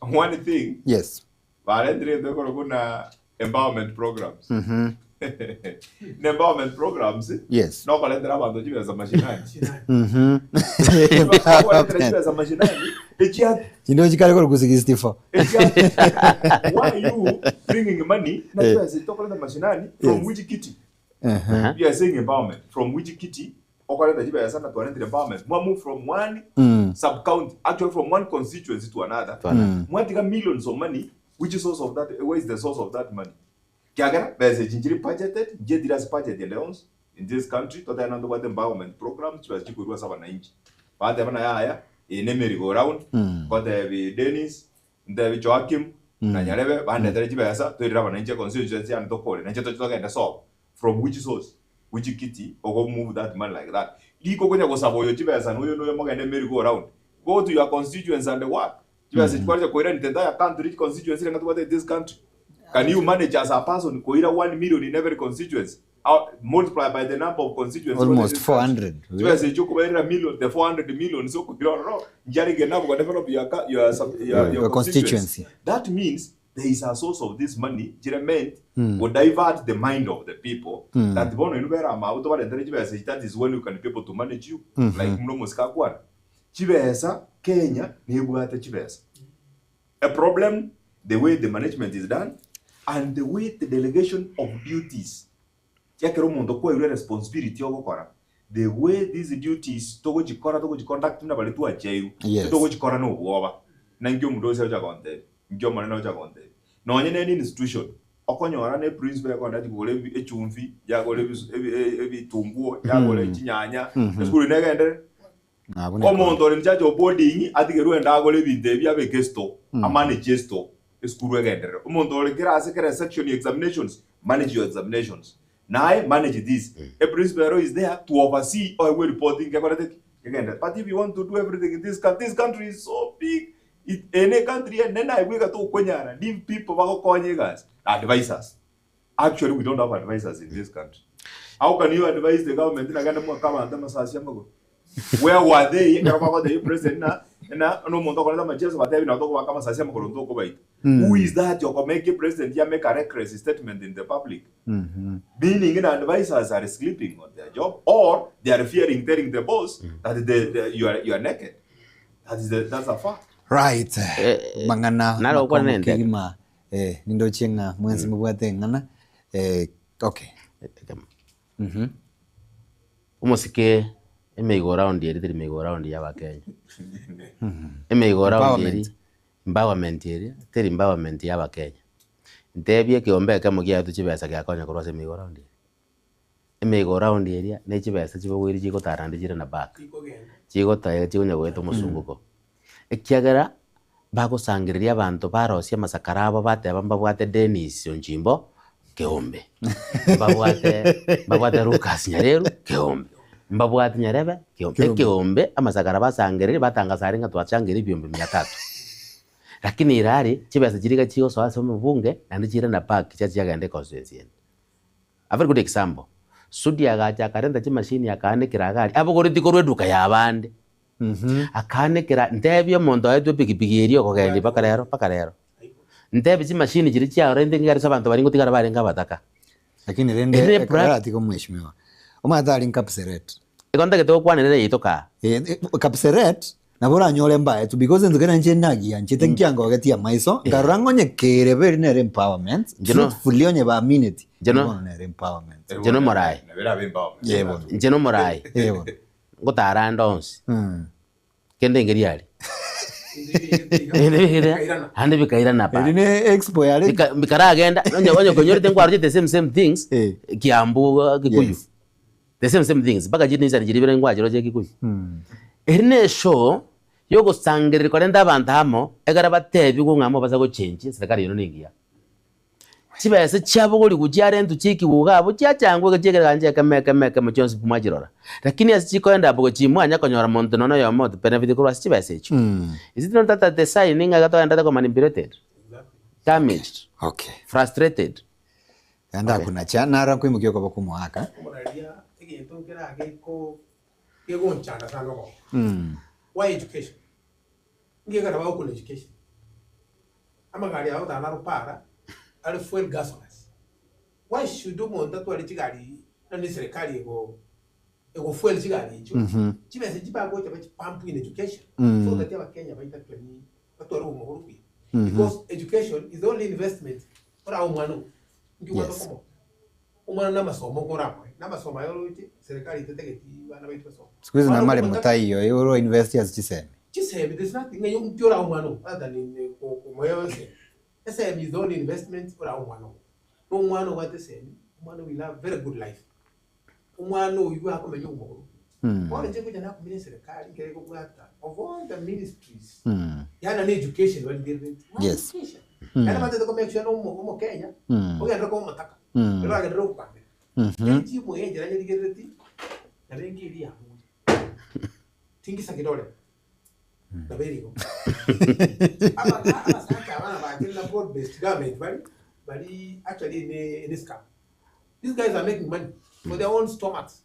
One thing, Yes. barentire egento ekorokwa buna empowerment programs. Na empowerment programs, Yes. nokorentera abanto chibesa mashinani. Okoretera chibesa mashinani, echia Chinde chikare korokwa 64. echia why you bringing money na Eh. chibesa tokoreta mashinani from Yes. which kitty? You are saying empowerment from which kitty okoreta chibesa na twarentire empowerment mwa move from one sub county actually from one constituency to another To another. mwatiga millions of money which source of that where is the source of that money kiagera besa echi nchiri budgeted nchietire ase budget ende yonsi in this country totebe naende tobwate empowerment programs chibesa chikoirwa ase abananchi bateba buna yaya eye ne merry go round ngotebi Dennis Ntebi Joakim na Nyarebe bandetere chibesa toirere abananchi econstituency yane tokore nainche toche togende sobo from which source which kitty ogo move that money like that riko okonya gosaba oyo chibesa na oyo na oyo mogende merry go round go to your constituency and work chibesa echi kwareta koira in the entire country each constituency renga tobwate in this country can you manage as a person koira 1 million in every constituency How, multiply by the number of constituencies Almost in this country. 400. Chibesa echi okobairera million the 400 million so okoira ororo nchiarenge nabo go develop your, your, your, your Your constituency. constituency. That means there is a source of this money chire meant go divert the mind of the people that bono inwe bera amabu tobarentere chibesa echi that is when you can be able to manage you like buna omosike akwana. Chibesa Kenya nebwate chibesa. A problem the way the management is done and the way the delegation of duties Ekero omonto kwairwe responsibility ogokora, the way these duties togochikora togochiconduct buna baria twacheirwe, Yes. titogochikora na obwoba. Na inki omonto gose agocha gontebia, inki omonene agocha gontebia. Nonye nere institution, okonyora ne principal ekogenda achi kogora ebi echumbi, yagora ebisu ebi ebitunguo, yagora chinyanya, esukuru negenderere. Nabo ne Omonto ore in charge of boarding atigerwe ende agore ebinto ebi abeke estore, amanage estore, esukuru egenderere. Omonto ore kera ase kera section ya examinations, manage your examinations. Naye manage this. A principal ero is there to oversee oegwe eripoti nkekorete ki? Nkegenderete. But if you want to do everything in this country, this country is so big, it, eye ne country enene aye bweka tokonyara, leave people bagokonye egasi, advisers. Actually we don't have advisers in this country. How can you advise the government nagende mwake abanto amasasi amagoro? Where were they ekero bagotebia president na na nomonto okorete amacheso batebi nabo tokobaka amasasi amagoro ntokobaita. Who is that okomake president ya make a reckless statement in the public? Meaning the advisers are sleeping on their job or they are fearing telling the boss that the, you, are, you are naked. That is the, that's a fact. Right. Eh, Mang'ana naro makongo okwane nende. kegima eh, nindoche ng'a mwensi mobwate eng'ana eh, okay. Omosike emeigo round eri teri meigo round ya abakenya. Emeigo round eri Empowerment. empowerment eria teri empowerment ya abakenya. Ntebie ekeombe ekemo kiaetwe chibesa giakonya korwa ase emeigo round eri. Emeigo round eria ne chibesa chibogoiri chigotara naende chire na back. Chigotaya chigonya goeta omosunguko. Ekiagera bagosangereria abanto barosia amasakara abo bateba mbabwate Dennis Onchimbo keombe, mbabwate mbabwate Lucas Nyareru keombe, mbabwate Nyarebe keombe. Ekeombe amasakara basangereria batangasa ng'a twachangeire ebiombe mia tatu. Lakini irari chibesa chiria iga chigosoa ase omobunge naende chire na back chiacha chiagenda econstituency ende. A very good example, Sudi agacha akarenta chimashini akaanekera iga aria, abogoretie korwa eduka ya abande, akaanekera, ntebie omonto aetwe epikipiki eria okogendia mpaka rero mpaka rero. Ntebie chimashini chiria chiarente nigo ase abanto baria ngotigara barenge abataka. Lakini rende Ere ekero pra- aratiga omweshimiwa omanyete aria Kapseret. Igo ntagete gokwanera ere yaito kaa. Eh, eh, Kapseret nabo oranyore mbaetwe because entuko ere inche nagianchete nkiangogetie amaiso nkarora ng'a onye kere beri nere empowerment Inche no- truthfully onye baamineti Inche no- bono nere empowerment. Inche nomorae. Nabo erabe empowerment. Yeah, bono. Inche nomorae. Eh, bono. Ngotara ande onsi. Mm. Kende nkeria aria. Ande bikairana pa. Eri ne expo yare Bika- bikaragenda onye onye konyorete nkwaroche the same same things Eh. Kiambu uh, Kikuyu. Yes. The same same things mpaka chinisani chiria ibere nkwachiroche Kikuyu. Eri ne eshow yogosangereria korenta abanto amo ekero batebigwe ng'a mobasa gochenchia eserikari eno nengiya. Chibesa chiabogorigwa chiarentwe chiekigwa iga abwo chiachangwa iga chiekera ganja ekemo ekemo ekemo chionsi pi mwachirora. Lakini ase chikoenda abwo gochia mwanya konyora monto nonya oyomo oto benefit korwa ase chibesa echio. Is it not that the sign ng'a iga togenderete ko manipulated, damaged, Okay. frustrated? Genda kunacha nara nkoimokia okoboko omoaka. Omoraria egento nkere geko kegonchanda sana ogoka. Why education? Nki ekero bagokuna education? Amagari aya otana naro para are fuel gasolas. Why should omonto atware chigari nonye eserekari ego ego fuel chigari echio? Chibesa echi bagocha bachi pump in education so that abakenya baito actually batware obogima bore obuya. Because education is the only investment orae omwana ogo. Nki obwate Yes. okomoa? Omwana namasomo nkoramoe, namasomo aya oroche serikali tetegeti bana baito basome. Siku hizi Bono namare omonto motaiyo oro invest ase chisemi. Chisemi there's nothing ng'a nki orae omwana ogo other than in komoa esemi. Esemi is the only investment orae omwana ogo. Na omwana obwate esemi, omwana will have very good life. Omwana oywo akomenya obogima bore obuya. Bono inche ngocha nakumenya eserekari nkere ekobwata of all the ministries, yaani na education barigerereti. Why Yes. education? Yaani batete ko make sure na omo omokenya, ogenderere koba omotaka, ere oragenderere gokambera. Teri chimoyo enchera nyerigerereti, nabo enga eria yamocha. Tingisa kidole. Nabo ere igo. Aba abasacha aba nabachire na broad based government bari, bari actually ne ne scam. These guys are making money for their own stomachs.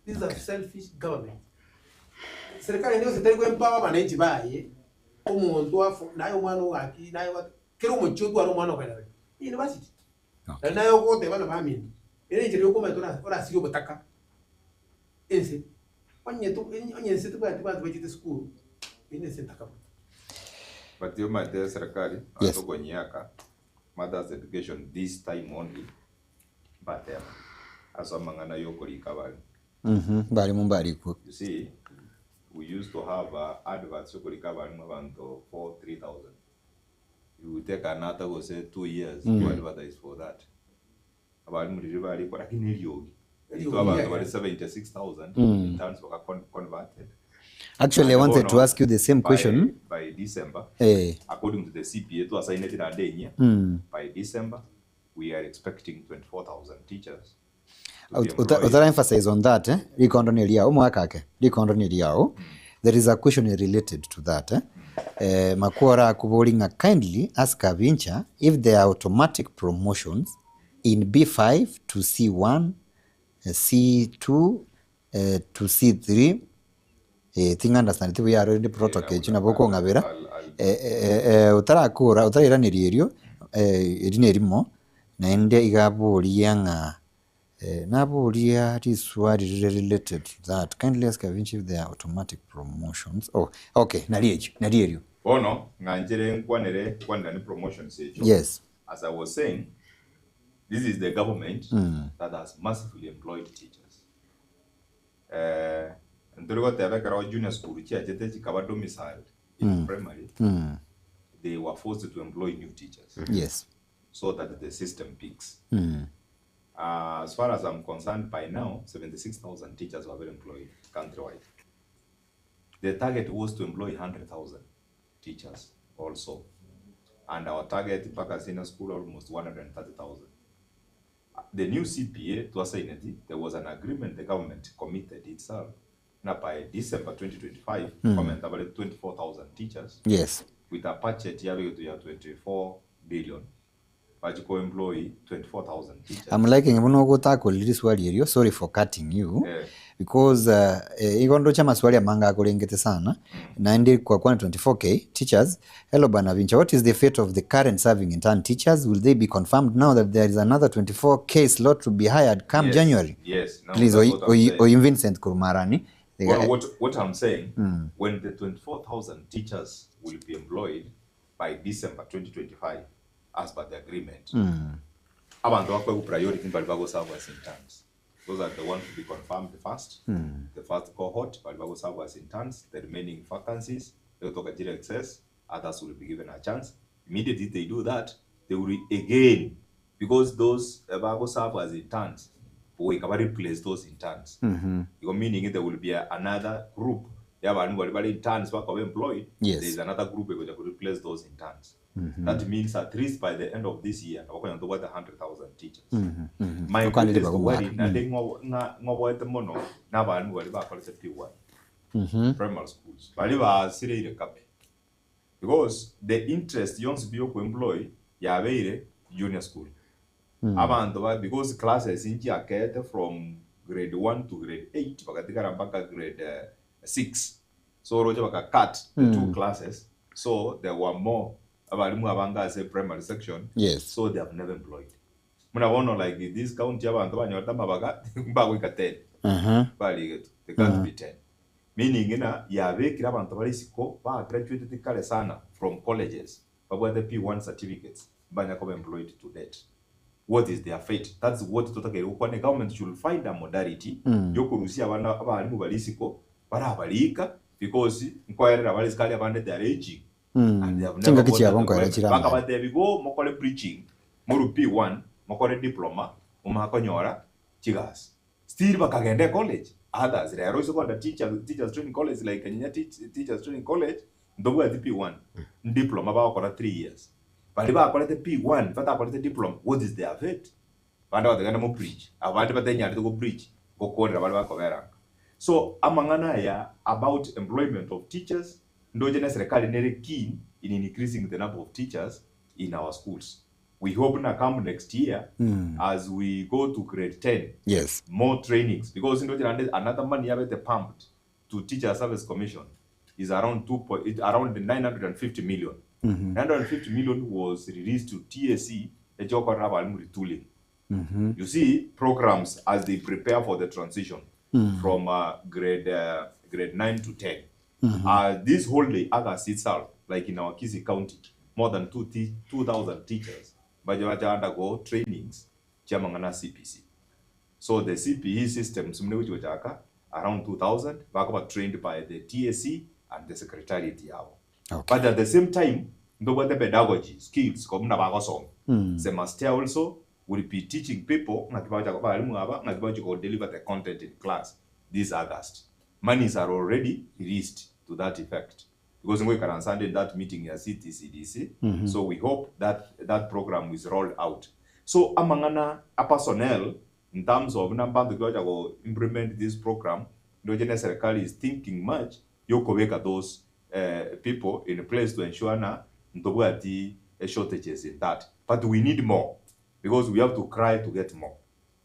This is a selfish government. Serikali ende yonsi teri ko empower abananchi baye, omonto afo naye omwana ogaki naye. Kera omochie otware omwana okogenda ore university. Naende naye ogoteba na baminto, ere enchera yokomanya tora orasirie obotaka ense, onye to onye ense tebwati banto bachete esukuru, eyio nense entaka mono. But omanyete serikali Yes. ase okonyiaka mothers education this time only mbateba ase amang'ana yokorika abarimu. Mbarimu mbarikwe. You see we used to have adverts yokorika abarimu abanto 4 3000 It will take another gose 2 years to advertise for that. Abarimu riria barikwa lakini eriogi. Eriogi Intwe abanto riaye. bare 76,000 in terms baka converted. Actually, I And wanted to bono, ask you the same question. By December, Eh. according to the CPA twasainete naende enyia, by December we are expecting 24,000 teachers to be employed. Utara emphasize on that, eh? Rikondo ni riao omwaka ake rikondo ni riao. There is a question related to that, eh? Eh, makwora akobori ng'a kindly ask Abincha if there are automatic promotions in B5 to C1, eh, C2 eh, to C3 eh, ting understand tibuya aro rende protocol Yeah, echi nabo okong'abera I'll, eh, eh, eh, otarakora otarairaneria erio eh, eri nerimo naende iga aboria ng'a eh, naboria riswali rire related to that kindly ask Avinci if there are automatic promotions. Oh, okay, nari erio nari erio. Bono ng'anchere nkwanere nkwanera ni promotions echo. Yes. As I was saying, this is the government that has massively employed teachers. Eh, ntori goteba ekero junior school chiachete chikaba domiciled in primary, they were forced to employ new teachers so that the system picks. As far as I'm concerned, by now, 76,000 teachers were employed countrywide. The target was to employ 100,000 teachers also. And our target, mpaka senior school, almost 130,000. The new CPA, twasaineti, there was an agreement the government committed itself. Now by December 2025, comment about 24,000 teachers with a budget ya 24 billion. Bachiko employ 24,000 teachers. I'm liking muno ogotakorire riswali erio, sorry for cutting you. Because eh, igo ndoche maswali amanga akorengete sana naende kwa kwana 24K teachers. Hello bana Vincha, what is the fate of the current serving intern teachers? Will they be confirmed now that there is another 24K slot to be hired come Yes, January? Yes. Now Please, that's what I'm saying. oyi Vincent Kurumarani. Well, what I'm saying, when the 24,000 teachers will be employed by December 2025, as per the agreement, abantu bakwe priority bali bago serve as interns. Those are the ones to be confirmed first. The first cohort bali bago serve as interns. The remaining vacancies, they'll talk at excess. Others will be given a chance. Immediately they do that, they will again, because those bago serve as interns, we can replace those interns. Mm-hmm. Meaning there will be another group. Yeah, but bali interns bakoba employed. There is another group going to replace those interns. That means at least by the end of this year, we're going to get 100,000 teachers. My Okwanire greatest bago worry, mwaka. nande ng'oboete mono n'abantu bari bakorete P1 primary schools bari basireire kape because the interest yonsi byoku employ yabeire junior school abantu ba because classes inchiakete from grade 1 to grade 8 bakatigara mpaka grade 6 so roche baka cut the two classes, so there were more abarimu abanga ase primary section. So they have never employed muna bono like this county abantu banyorete amabaga mbagoika 10 barigetwe, they can't be 10, meaning ina yabekire abantu bari isiko ba graduated kare sana from colleges babwate P1 certificates banya kuba employed to date. What is their fate? That's what totakeire gokwana. Government should find a modality yokorusia abana abarimu bari isiko barabarika because nkoerera bari isikari abande they are aging and they have never Chingaki got chiabo that nkoera employment. chire amaya. Bakabatebi go mokore preaching moru P1 mokore diploma omakonyora chigasi still bakagenda college. Others rero iso kwanda teachers training college like Kenya Teachers Training College ndobwati P1 diploma bakora 3 years bali bakorete P1 batakorete diploma. What is their fate? Bande bategana mo preach abandi batenyarete go preach gokorera bali bakoberanga. So amang'ana aya about employment of teachers ndoje na serikali nere keen in increasing the number of teachers in our schools. We hope na come next year as we go to grade 10 more trainings because ndoje nande another money yabete pumped to Teacher Service Commission is around 2 point, around 950 million. 950 million was released to TSC eche gokorera abalimu retooling. You see programs as they prepare for the transition from grade grade 9 to 10. This whole day August itself, like in our Kisii County, more than 2,000 teachers baje bacha undergo trainings chiamang'ana a CBC. So the CPE systems muna egochi gochaka around 2000 bakoba trained by the TSC and the secretariat yabo. Okay. But at the same time ntobwate pedagogy skills ko buna bagosoma. Semastea also will be teaching people ng'aki bagocha koba abalimu aba ng'aki bagochi ko deliver the content in class this August. Monies are already released to that effect because ngoikaransa ande in that meeting ya CTCDC so we hope that that program is rolled out. So amang'ana a personnel in terms of buna mbanto ki bagocha ko implement this program ndoche ne serikali is thinking much yokobeka those people in place to ensure ng'a ntobwati shortages in that but we need more because we have to cry to get more.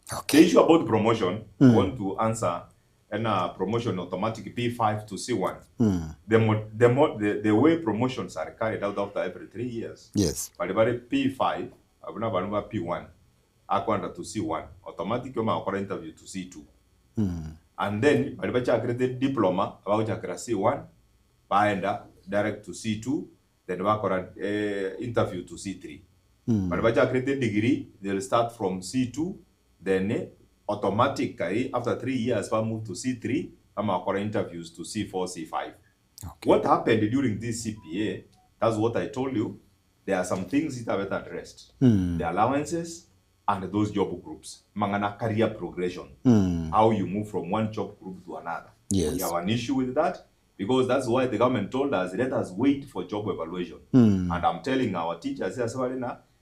The Okay. issue about promotion, I want to answer ena promotion automatic P5 to C1. The, mo, the, mo, the, the way promotions are carried out after every 3 years. Yes. Bari bari P5, abuna bantu ba P1, akwanda to C1, automatic yoma akora interview to C2. And then bari bachakirete diploma, abagochakira C1, baenda direct to C2, then bakora interview to C3. Bari bachakirete degree, they'll start from C2, then automatically after 3 years ba move to C3, ama akora interviews to C4, C5. What happened during this CPA, that's what I told you, there are some things that are addressed. The allowances and those job groups. Mangana career progression. How you move from one job group to another. We have an issue with that because that's why the government told us, let us wait for job evaluation. And I'm telling our teachers, yes,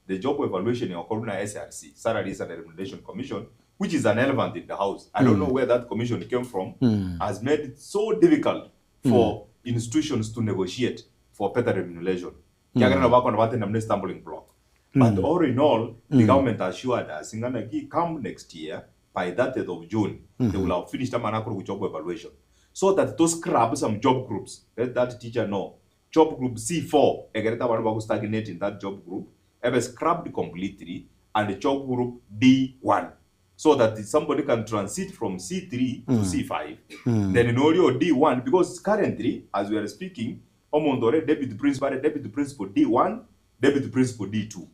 the job evaluation in Okoruna SRC, Salaries and Remuneration Commission, which is an elephant in the house. I don't know where that commission came from, has made it so difficult for institutions to negotiate for better remuneration. Kiagera na bako na bate namne stumbling block. But all in all, the government assured us, ingana ki come next year, by that date of June, they will have finished amanakuru job evaluation. So that those scrap some job groups, let that teacher know. Job group C4, egereta bantu baku stagnate in that job group, ebe scrapped completely, and the job group D1. So that somebody can transit from C3 to C5, then in audio D1, because currently, as we are speaking, Omondore deputy principal, deputy principal D1, deputy principal D2.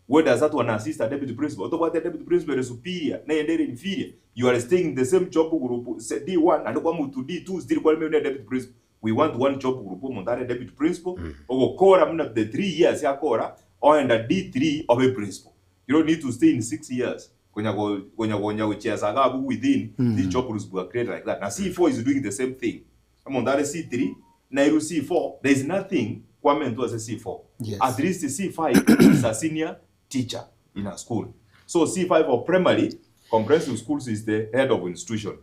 Where does that one assist a deputy principal? What about the deputy principal is superior, na yendere inferior? You are staying in the same job group, say D1, and come to D2, still call me deputy principal. We want one job group, Omondare deputy principal, or kora muna the 3 years ya kora, or under D3 of a principal. You don't need to stay in 6 years. Konya go konya konya kucheza gabu within the job groups were created like that. Now C4 is doing the same thing. I'm on that C3, Nairu C4, there is nothing Kwame to as a C4. At least C5 is a senior teacher in a school. So C5 or primary, comprehensive schools is the head of institution.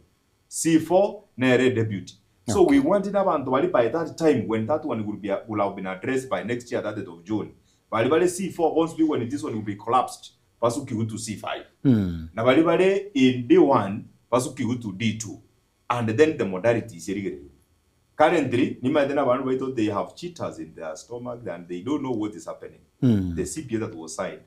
C4 nere deputy. So we wanted abantu bali by that time when that one will have been addressed by next year, that date of June. Bali bali C4 once be when this one will be collapsed, basuki to C5. Na bali bali in D1 basuki to D2. And then the modalities irigere. Currently, nimathena abantu baito they have cheaters in their stomach and they don't know what is happening. The CPA that was signed.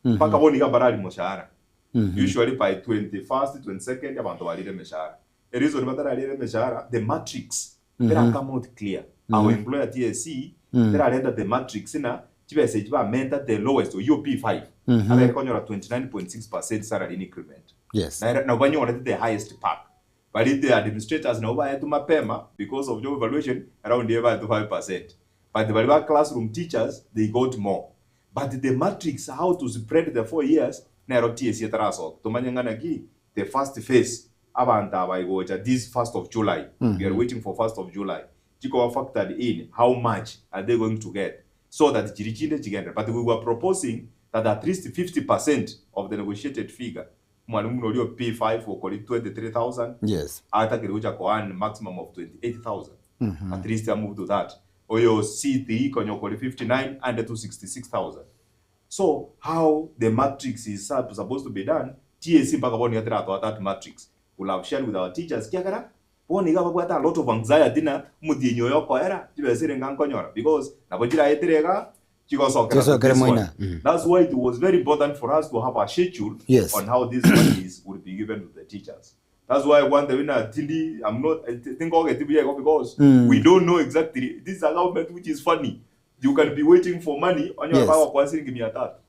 Mpaka boni barali moshahara. Usually by 21st, 22nd abantu balire mishahara. The reason bataralire mishahara, the matrix mm come out clear. Our employer TSC, mm the matrix na chibese chiba menta the lowest or UP5. Mm -hmm. 29.6% salary increment. Na banyora the highest part. But the administrators nabo baetu mapema because of job evaluation around here by 5%. But the bali classroom teachers they got more. But the matrix how to spread the 4 years nero TSC taraso. Tumanyangana ki the first phase abantu abayigocha this 1st of July. We are waiting for 1st of July. Chiko factored in how much are they going to get so that chiri chinde chigende. But we were proposing that at least 50% of the negotiated figure mwalimu nolio P5 okoli 23,000 atakiri kucha ko earn maximum of 28,000. At least I move to that. Oyo C3 konyokoli 59 and to 66,000. So how the matrix is supposed to be done, TSC mpaka boni yatira atwa that matrix. We'll have shared with our teachers kiagara boni gaba bwata a lot of anxiety na muthinyo yokoera tibesire ngankonyora because nabo jira yetirega. Chigosokera to Chisokere this one. moina. That's why it was very important for us to have a schedule Yes. on how these monies would be given to the teachers. That's why I want the winner tindi I'm not I think okay because we don't know exactly. This is a government which is funny. You can be waiting for money on your Yes. power kwa shilingi mia tatu.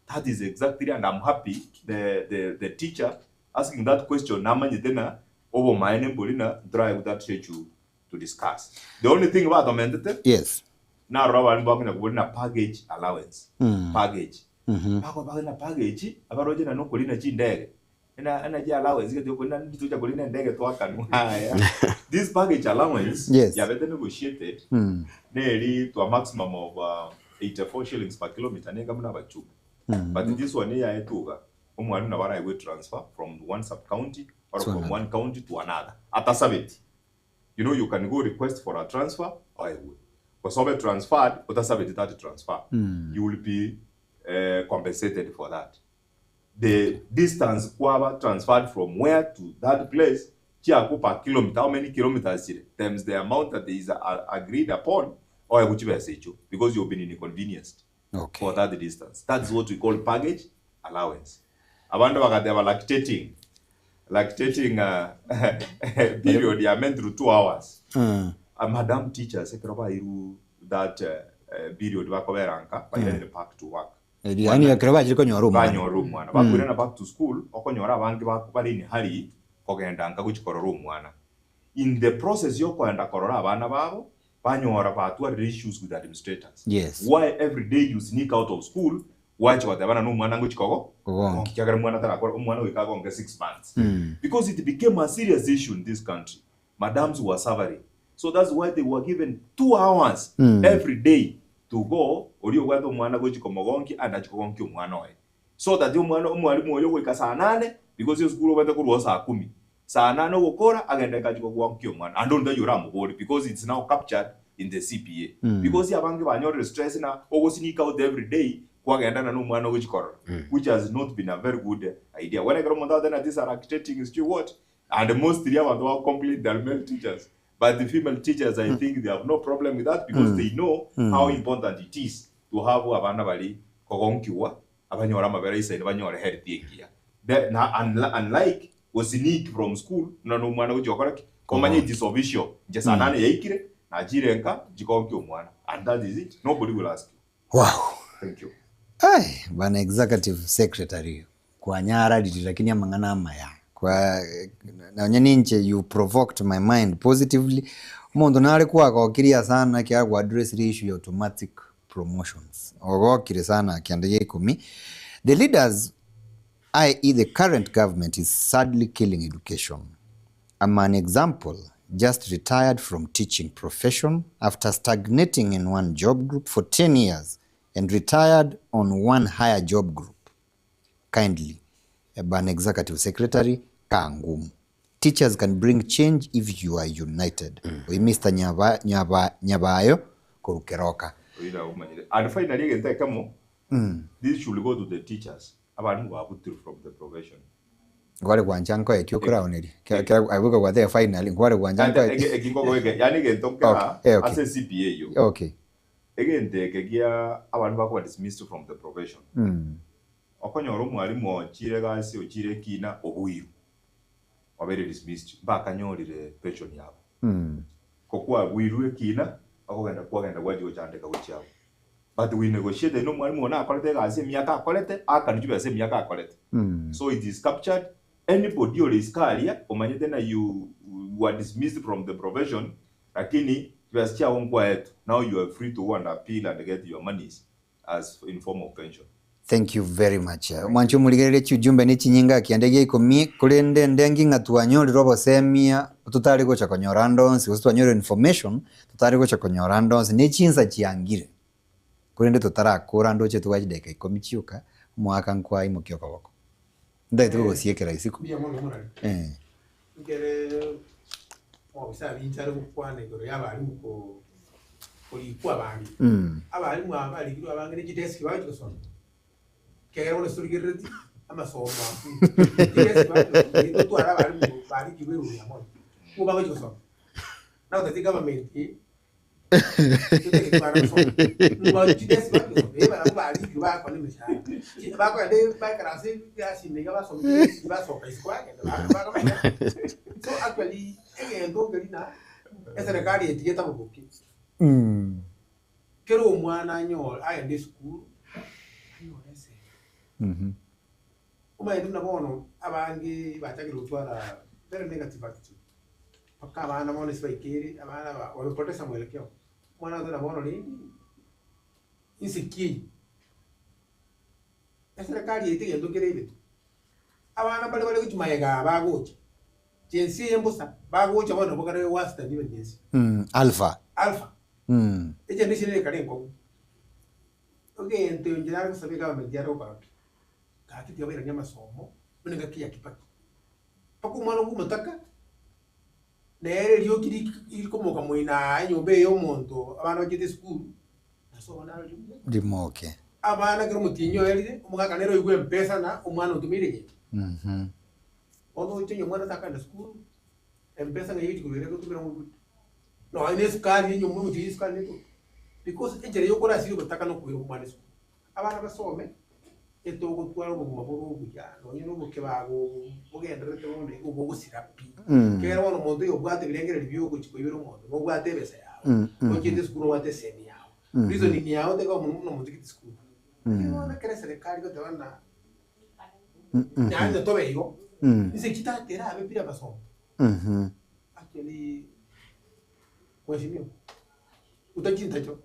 That is exactly and I'm happy the the the teacher asking that question namanye tena obo maene mbolina try with that schedule to discuss. The only thing about amended Yes. narora abarimu bakonya kobori na package allowance package bakoba na package abaroche na nokorina chindege ena ena ji allowance gete okorina nditocha korina endege twakanwa haya this package allowance Yes. yabete negotiated neri to a maximum of 84 shillings per kilometer nenga muna bachume but this one yaetuga omwarimu nabo araigwe transfer from one sub county or To from another. one county to another atasabeti you know you can go request for a transfer or kosobe transferred utasabeti that transfer you will be compensated for that the distance kwaba transferred from where to that place chiaku per kilometer how many kilometers chire times the amount that is agreed upon or kuchibesa icho because you've been inconvenienced Okay. for that distance that's what we call package allowance abantu bakateba lactating lactating period ya meant through 2 hours madam teachers ekero bairu that period bakoberanka bairere back to work Yani ekero bachire konyora omwana. banyora omwana bakwirana back to school okonyora abange bari in hurry kogenda nka gochi korora omwana in the process yokoenda korora abana babo banyora batwarire issues with administrators Yes. why every day you sneak out of school wachi gotebana na omwana ngochi kogo Kogonki. kiagera omwana tarakora omwana goika agonge 6 months because it became a serious issue in this country madams were suffering so that's why they were given 2 hours every day to go ori obwate omwana gochi komogonki and achi kogonki omwana oye so that omwana omwalimu oyo goika saa nane because yo school obwate korwa saa kumi saa nane ogokora agenda ekachi kogonki omwana and onde yoramobori because it's now captured in the CPA because abange banyorire stress na ogosneak out every day kwagendana na omwana ogochikorora which has not been a very good idea when ekero omonto atena this are lactating is what and mostly abantu ba complain they are male teachers but the female teachers I think they have no problem with that because they know how important it is to have abana bari kogonkiwa abanyora amabere isaine banyore health engiya The- na unlike osneak from school na no omwana gochikora ki komanya it is official nje saa nane yaikire nachire nka jikonki omwana and that is it nobody will ask you Wow. thank you Ai, bana executive secretary kwanyara riri lakini amang'ana amaya kwa naonye ninche you provoked my mind positively omonto nare kwagokiria sana kia gwa address the issue ya automatic promotions ogokire sana kianda gia ikumi the leaders i.e. the current government is sadly killing education I'm an example, just retired from teaching profession after stagnating in one job group for 10 years and retired on one higher job group. Kindly, an executive secretary, kaa ngumu. Teachers can bring change if you are united. Oyi Mr. Nyaba, Nyaba, Nyabayo korukeroka. Oira umanyire. And finally egento ekemo this should go to the teachers abantu babutirwe from the profession Ngware gwanja nkoe kio kuraoneri. Abuka gwathe finally ngware gwanja nkoe. ekingogoeke yani egento nkera Okay, eh, okay. ase CPA yo Okay. egento eke gia abantu bakuba dismissed from the profession okonyora omwarimu ochire gasi ochire ekina obuiru wabere dismissed mbakanyorire pension yabo kokwabwirwe ekina okogenda kwagenda gwachi gochandeka gochiabo but we negotiated no mwarimu ona akorete egasi emiaka akorete akanu chibesa emiaka akorete so it is captured anybody ore iskaria omanyete na you, you are dismissed from the profession lakini chibesa chiabo nkwaetu now you are free to go and appeal and get your monies as in form of pension Thank you very much. Mwancho murigerere chiujumbe ni chinyinga kiande gia ikumi kurende ndengi ng'a twanyorire obosemia tutari gocha konyora ndonsi gose twanyorire information tutari gocha konyora ndonsi ne chinsa chiangire kurende tutarakura ndoche twa chideka ikumi chioka omwaka nkwa imokia okoboko ndaete gogosiekera isiko Mbuya mono morari. eh. Nkere obisa binchare gokwana igoro ya abarimu ko korikwa abange. Abarimu aba barikirwe abange ne chidesk bagochi gosoma. Kegera bono sorigerereti amasomo akwo. Chidesk bagochi gosoma, totware abarimu barikirwe igoro ya mono. Nigo bagochi gosoma. Nagoteti government. Totageti bana basome. Ng'a chidesi bagocha gosoma, eh barabwo barikire bakora emeshahara. Chi bakogenda baikaranse egasi ime iga basome chidesi basoka isiko bagenda ba- bakomenya. So actually egento nkeri na eserekari etigete aboboki. Kera omwana anyore agende esukuru, anyore esemi. Omanyete buna bono abange bachakire gotwara very negative attitude, mpaka abana bono ase baikere, abana aba wamepoteza mwelekeo. Omwana agote na bono rende inse ki eye? Eserekari yaito egento kere ebetu, abana mbare bare gochia magega aa bagocha, Gen Z eye mbosa, bagocha bono nabo kare worse than even Gen Z. Alpha. Alpha. Egeneration eye ekare enkong'u. Egento inche nare gosaba egovernment yare gokora ki? Gaki tiga bairanie amasomo buna engaki ya Kibaki. Mpaka omwana bwa omotaka, nere erioki rikomoka moino aa enyomba eye ya omonto abana bachete esukuru, nase obwo naro rimuya. Rimoke. Abana ekero omotienyi oerire, omogaka nere oigwe mpesa na omwana otomeire gento. Bono oche onye omwana takogenda sukuru, mpesa ng'a egochi korwa ere egotumera ng'o oigwe. Nonya na esukari enyomba omotienyi esukari neto because enchera ya okorasiria obotaka na okoira omwana esukuru. Abana basome, etogotwara obogima bore obuya, nonya na obokebago obo bogendererete bono iga obogosira pi. Ekero bono omonto oyo obwate ebirengererio bia ogochia koibera omonto, nobwate ebesa yago, nochiete esukuru nobwate esemi yago, reasoning yago teba buna omonto ochete esukuru. Lakini bono ekero eserekari egoteba ng'a yaani tobe igo, inse chitatera abe bila masomo, actually Mheshimiwa, uta chintacho.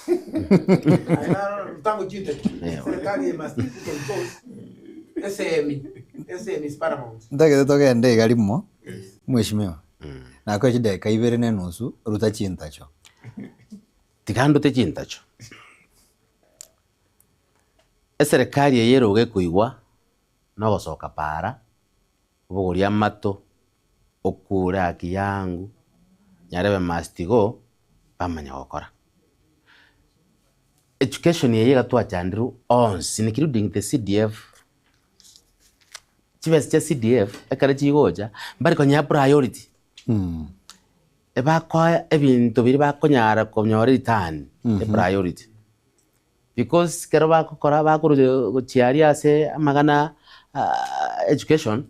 Aye naro rutango chintacho. Serikali eye must put on pause. Esemi, esemi is paramount. Ntagete togende iga rimo, Mheshimiwa, nakoe chidakika ibere na enusu, ruta chintacho. Tiga ndute chintacho. Eserekari eye ere ogekoigwa na ogosoka para, obogorie amato, okure haki yangu, nyarebe must go, bamanye gokora. Education eye iga twachandirwe onsi including the CDF, chibesa chia CDF ekero chigocha, mbari konyea priority, ebakoa ebinto biria bakonyara konyora return, epriority. Because ekero bagokora bakorusia gochia aria ase amang'ana education,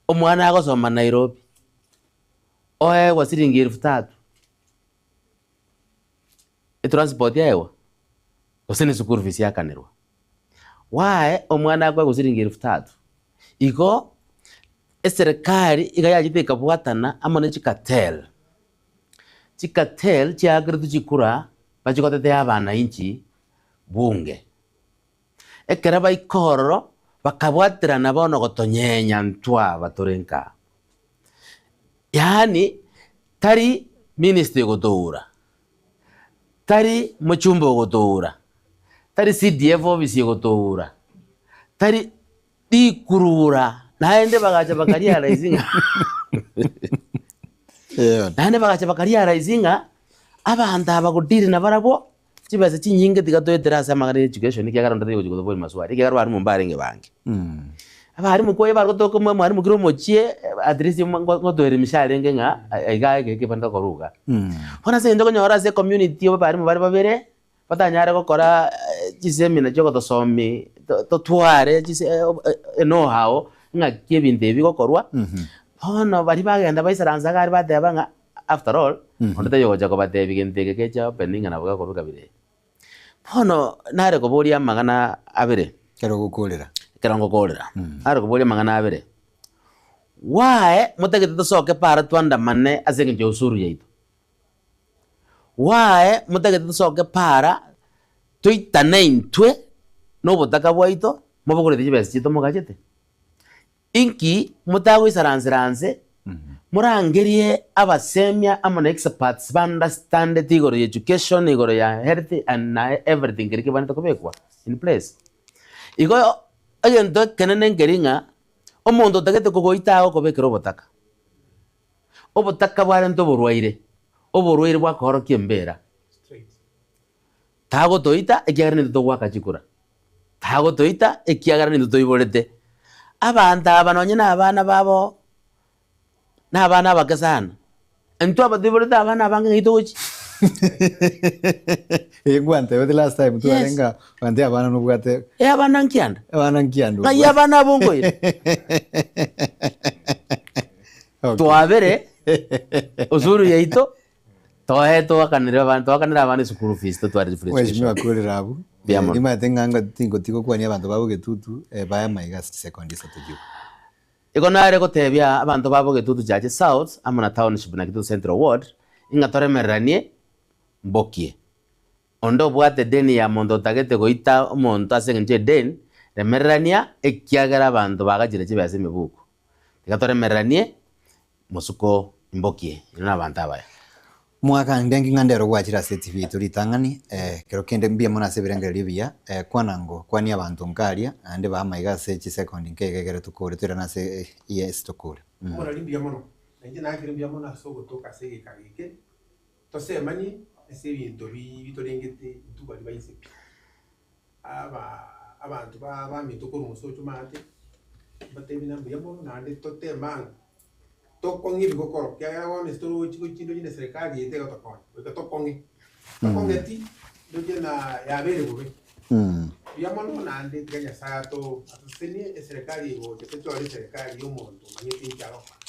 omwana agosoma Nairobi, oegwa siringi elfu tatu, etransport yaegwa, gose ne school fees yakanerwa. Why omwana akoegwa siringi elfu tatu? Igo, eserekari iga yachete ekabwatana amo ne chicartel. Chicartel chiakeretwe chikura bachie gotetea abanainchi bunge. Ekero baika ororo, bakabwaterana bono gotonyenya ntwaba tore nkaa. Yaani tari minister egotoura, tari mochumba ogotoura, tari CDF office egotoura, tari Rikurura, naende bagacha bakarealize ng'a naende bagacha bakarealize ng'a abanto aba godeal nabarabwo, chibesa chinyinge tiga toetere ase amang'ana ya education ekiagera onde tari gochia gotoboria maswali, ekiagera abalimu mbarenge bange. Abalimu kwaye bagotoka omwa mwalimu kera omochie at least ngotoelimisha arenge ng'a iga eke ekebanto okoruga. Bono ase eng'encho okonyora ase ecommunity abalimu bare babere. Batanyare gokora chisemina chi'ogotosomi totware know how ng'aki ebinto ebi bigokorwa, bono baria bagenda baisaransa iga aria bateba ng'a after all, onde taiyo ogocha kobatebia gento eke gecha open ng'a nabo gekorwa kabira eye. Bono nare koboria amang'ana abere. Ekero ogokorera. Ekero ngokorera, nare koboria amang'ana abere, why motagete tosoke para twandamane ase eng'encho ya usuru yaito? Why motagete tosoke para toitane intwe na obotaka bwaito mobogoreti chibesa chiaito mogachete? Inki motagoisaransera nse morangerie abasemia amo na experts ba understandeti igoro ya education, igoro ya health and na everything keria kebwenerete kobekwa in place? Igo egento ekenene nkeri ng'a omonto otagete kogoita agokobekera obotaka. Obotaka bwarente oborwaire, oborwaire bwakoorokia embera. Tagotoita ekiagera nintwe togoaka chikura, tagotoita ekiagera nintwe toiborete. Abanto aba nonye na abana babo, na abana abake sana, intwe aba toiborete abana abange ng'ai togochia? Eh, ngwantebete last time Yes. twarenga ogantebia abana nobwate Eh, abana nkianda. abana nkianda Ng'ai obwate. abana abwo nkoira? Okay. Twabere osuru yaito toe twakanere abana twakanere abana eschool fees totware free Mheshimiwa education. akorera abwo. Mbuya mono. Nimanyete ng'a ngo tingotiga gokwania abanto ba Bogetutu eh, baye amaiga ase chisekondi isato chioka. Igo nare gotebia abanto ba Bogetutu Chache South amo na Township na Kitutu Central Ward ng'a toremereranie mbokie. Onde obwate edeni ya monto otagete goita omonto ase engencho y'edeni, remererania ekiagera abanto bagachire chibesa emebuko. Tiga toremereranie mosuko imbokie inwe nabanto abaya. Mwaka nde ng'a ndero gwachire ase etibi yaito ritang'ani, ekero kende mbuya mono ase ebirengererio ebiya, kwana ngo kwania abanto nkaria, naende baa amaiga ase chisekondi nke iga ekere tokore toirane ase ase tokore. Omorari mbuya mono, na inche nakire mbuya mono ase ogotoka ase egekaro eke, tosemanie ase ebinto bi bitorengete intwe baria ba inse pi. Aba abanto ba baminto korwa mosocho maate, mbatebi ng'a mbuya mono naende toteme ang'e, tokong'e ebigokoro ekiagera bono ase torochi gochia ndoche na eserekari eye tegotokonya, goika tokong'e, tokong'eti ndoche na yabeire bobe. Mbuya mono naende tiga Nyasaye ato atosesenie eserekari egocha tochore eserekari ya omonto omanyete inki agokora.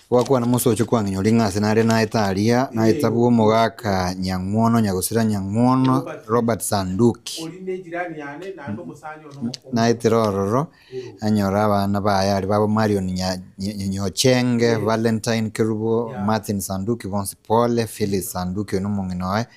Gwakwana mosocho kwang'inyori ng'a ase nare naete aria, naete abwo omogaka Nyang'wono, nyagosira Nyang'wono, Robert Sanduki. Oria ne jirani yane, naende omosani one omokungu. Naetire ororo, anyore abana baye aria babo Marion Nya- Nya- Nyochenge, Valentine Kerubo, Martin Sanduki bonsi pole, Phyllis Sanduki oyo nomong'ina oye,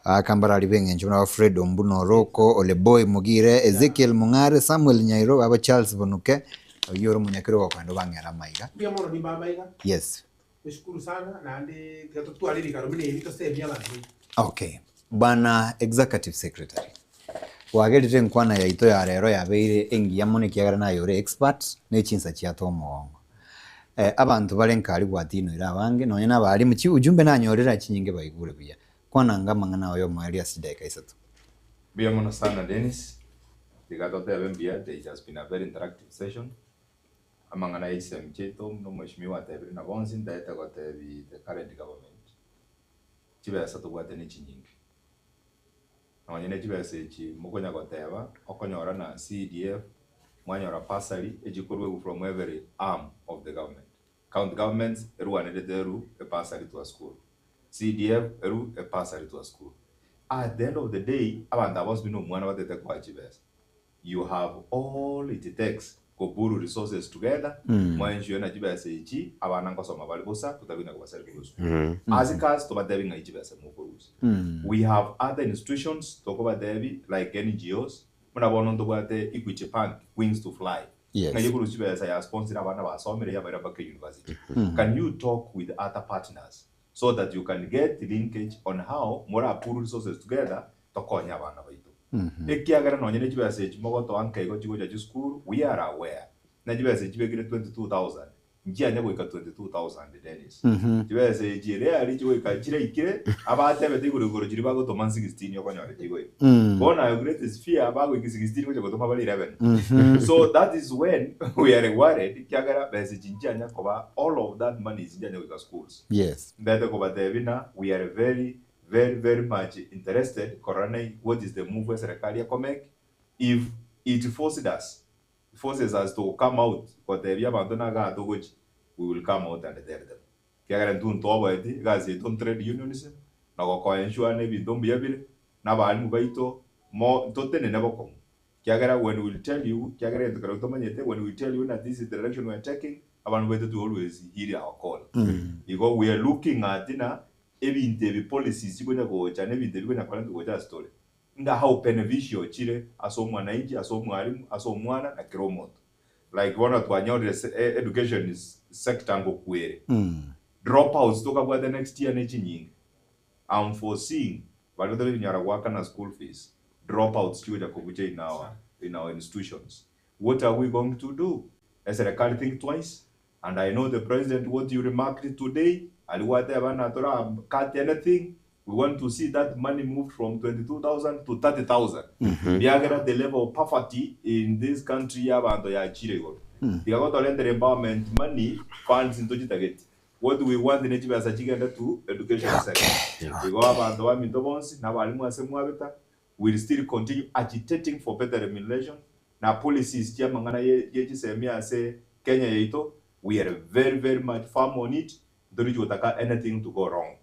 Akambara aria b'engencho buna ba Fred Ombuno Oroko, Ole Boy Mogire, Ezekiel Mong'are, Samuel Nyairo, babo Charles Bonuke, Oyio ore omonyakiri ogokoenda obang'ere amaiga. Mbuya mono nimbe amaiga. Yes. Toshukuru sana naende tiga totware ebikaro buna ebi tosemie abanto baito. Okay. Bwana Executive Secretary, gwagerire enkwana yaito ya rero yabeire engiya mono ekiagera naye ore expert ne chinsa chiato omogongo. Eh, abanto bare nkari gwatinoire abange nonye na abalimu chi ujumbe nanyorire chinyinge baigure buya. Kwana anga amang'ana ao y'omoerio ase chidaeka isato. Mbuya mono sana Dennis, tiga totebe mbuya, it has been a very interactive session, amang'ana ya chisemi chiaito buna omweshimiwa atebire na bonsi ntaete gotebi the current government, chibesa tobwate ne chinyinge. Nonye ne chibesa echi mokonya goteba, okonyora na CDF, mwanyora bursary echikorwegwa from every arm of the government. County governments erwanerete eru e bursary to a school, CDF eru e bursary to a school. At the end of the day abanto aba bonsi buna omwana batete koa chibesa, you have all it takes ko pool resources together mwa ensure ng'a chibesa echi abana nkosoma bare bosa totabi na kobasareka korwa esukuru. As cars tobatebi ng'ai chibesa mokorusia. We have other institutions tokobatebi like NGOs buna bono ntobwate Equity Bank Wings to Fly Ng'a yekorusia chibesa ya sponsor abana basomire yabaira mpaka university. Can you talk with other partners so that you can get linkage on how mora pool resources together tokonye abana baito. Ekiagera nonye ne chibesa echi mogotoa nka igo chigocha chisukuru we are aware ng'a chibesa echi chibekire 22,000 nchianya goika 22,000 Dennis. Chibesa echi rarely chigoika chiraikire abatebete igoro igoro chiria bagotoma 16 okonyora chigoika. Bono our greatest fear bagoika 16 gocha gotoma bare 11. So that is when we are worried ekiagera besa echi nchianya koba all of that money nchianya goika schools. Ndete kobatebia ng'a we are very very very much interested korora naye what is the move eserekari ekomake if it forced us forces us to come out gotebia abanto nagaa togochi we will come out and tell them ekiagera intwe ntoboeti egasi yaito ntrade unionism na gokoa ensure na ebinto mbuya bire na abalimu baito mo totenene bokong'u ekiagera when we will tell you ekiagera egento keria tomanyete when we tell you that this is the direction we are taking abanto baito to always hear our call igo we are looking at ng'a ebinto ebi policies chikonya gocha na ebinto ebi bikonya korentwa gocha ase tore ng'a how beneficial chire ase omwananchi, ase omwalimu, ase omwana na kera omonto. Like bono twanyorire se education sector ngokwere. Dropouts tokabwate next year ne chinyinge. I'm foreseeing baria batari konyara goakana school fees, dropouts chigocha kobucha in our in our institutions. What are we going to do? Eserekari think twice and I know the president what you remarked today, aria gwateba ng'a tora cut anything, we want to see that money moved from 22,000 to 30,000. Ekiagera the level of poverty in this country y'abanto yachire igoro. Tiga gotorentera empowerment money funds ntochitageti. What we want ne chibesa chigende to education sector. Igo abanto baminto bonsi na abalimu ase mwabeta, will still continue agitating for better remuneration na policies chia amang'ana ye chisemi ase Kenya yaito, we are very very much firm on it, ntorichi gotaka anything to go wrong.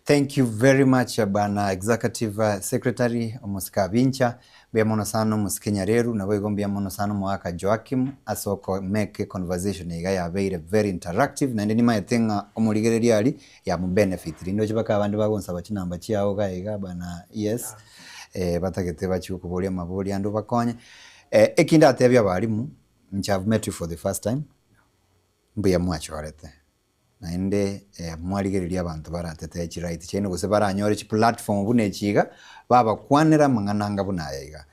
Thank you very much bwana Executive Secretary Omosike Abincha, mbuya mono sana Omosike Nyareru, naboigo mbuya mono sana Omogaka Joakim ase oko make econversation iga yabeire very interactive naende nimaete ng'a omorigereria aria yamu benefit rinde oche baka abande bagonsaba chinamba chiao iga iga bana yes batagete bachie gokoboria amaborio ande obakonye. Eki ndatebie abalimu, inche have met you for the first time, mbuya mwachorete. Naende mwarigererie abanto baratetee chiright chiaino gose baranyore chiplatform buna echi iga, babakwanere amang'ana anga buna aya iga.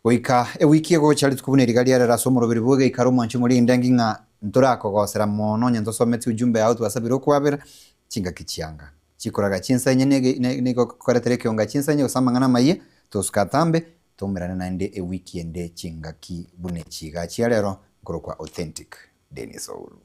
Goika ewiki egocha rituko buna eriga riarero ase omoroberi bw'egeikaro omwanche omorinde ngi ng'a ntorakogosera mono onye ntosometi ujumbe yao twasabire okwabera chingaki chianga chikoraga chinsa enye nigo koretera ekeonga chinsa enye gose amang'ana amayia tosuka atambe toumerane naende ewiki ende chingaki buna echi iga chia rero nkorokwa Authentic Dennis Ouru.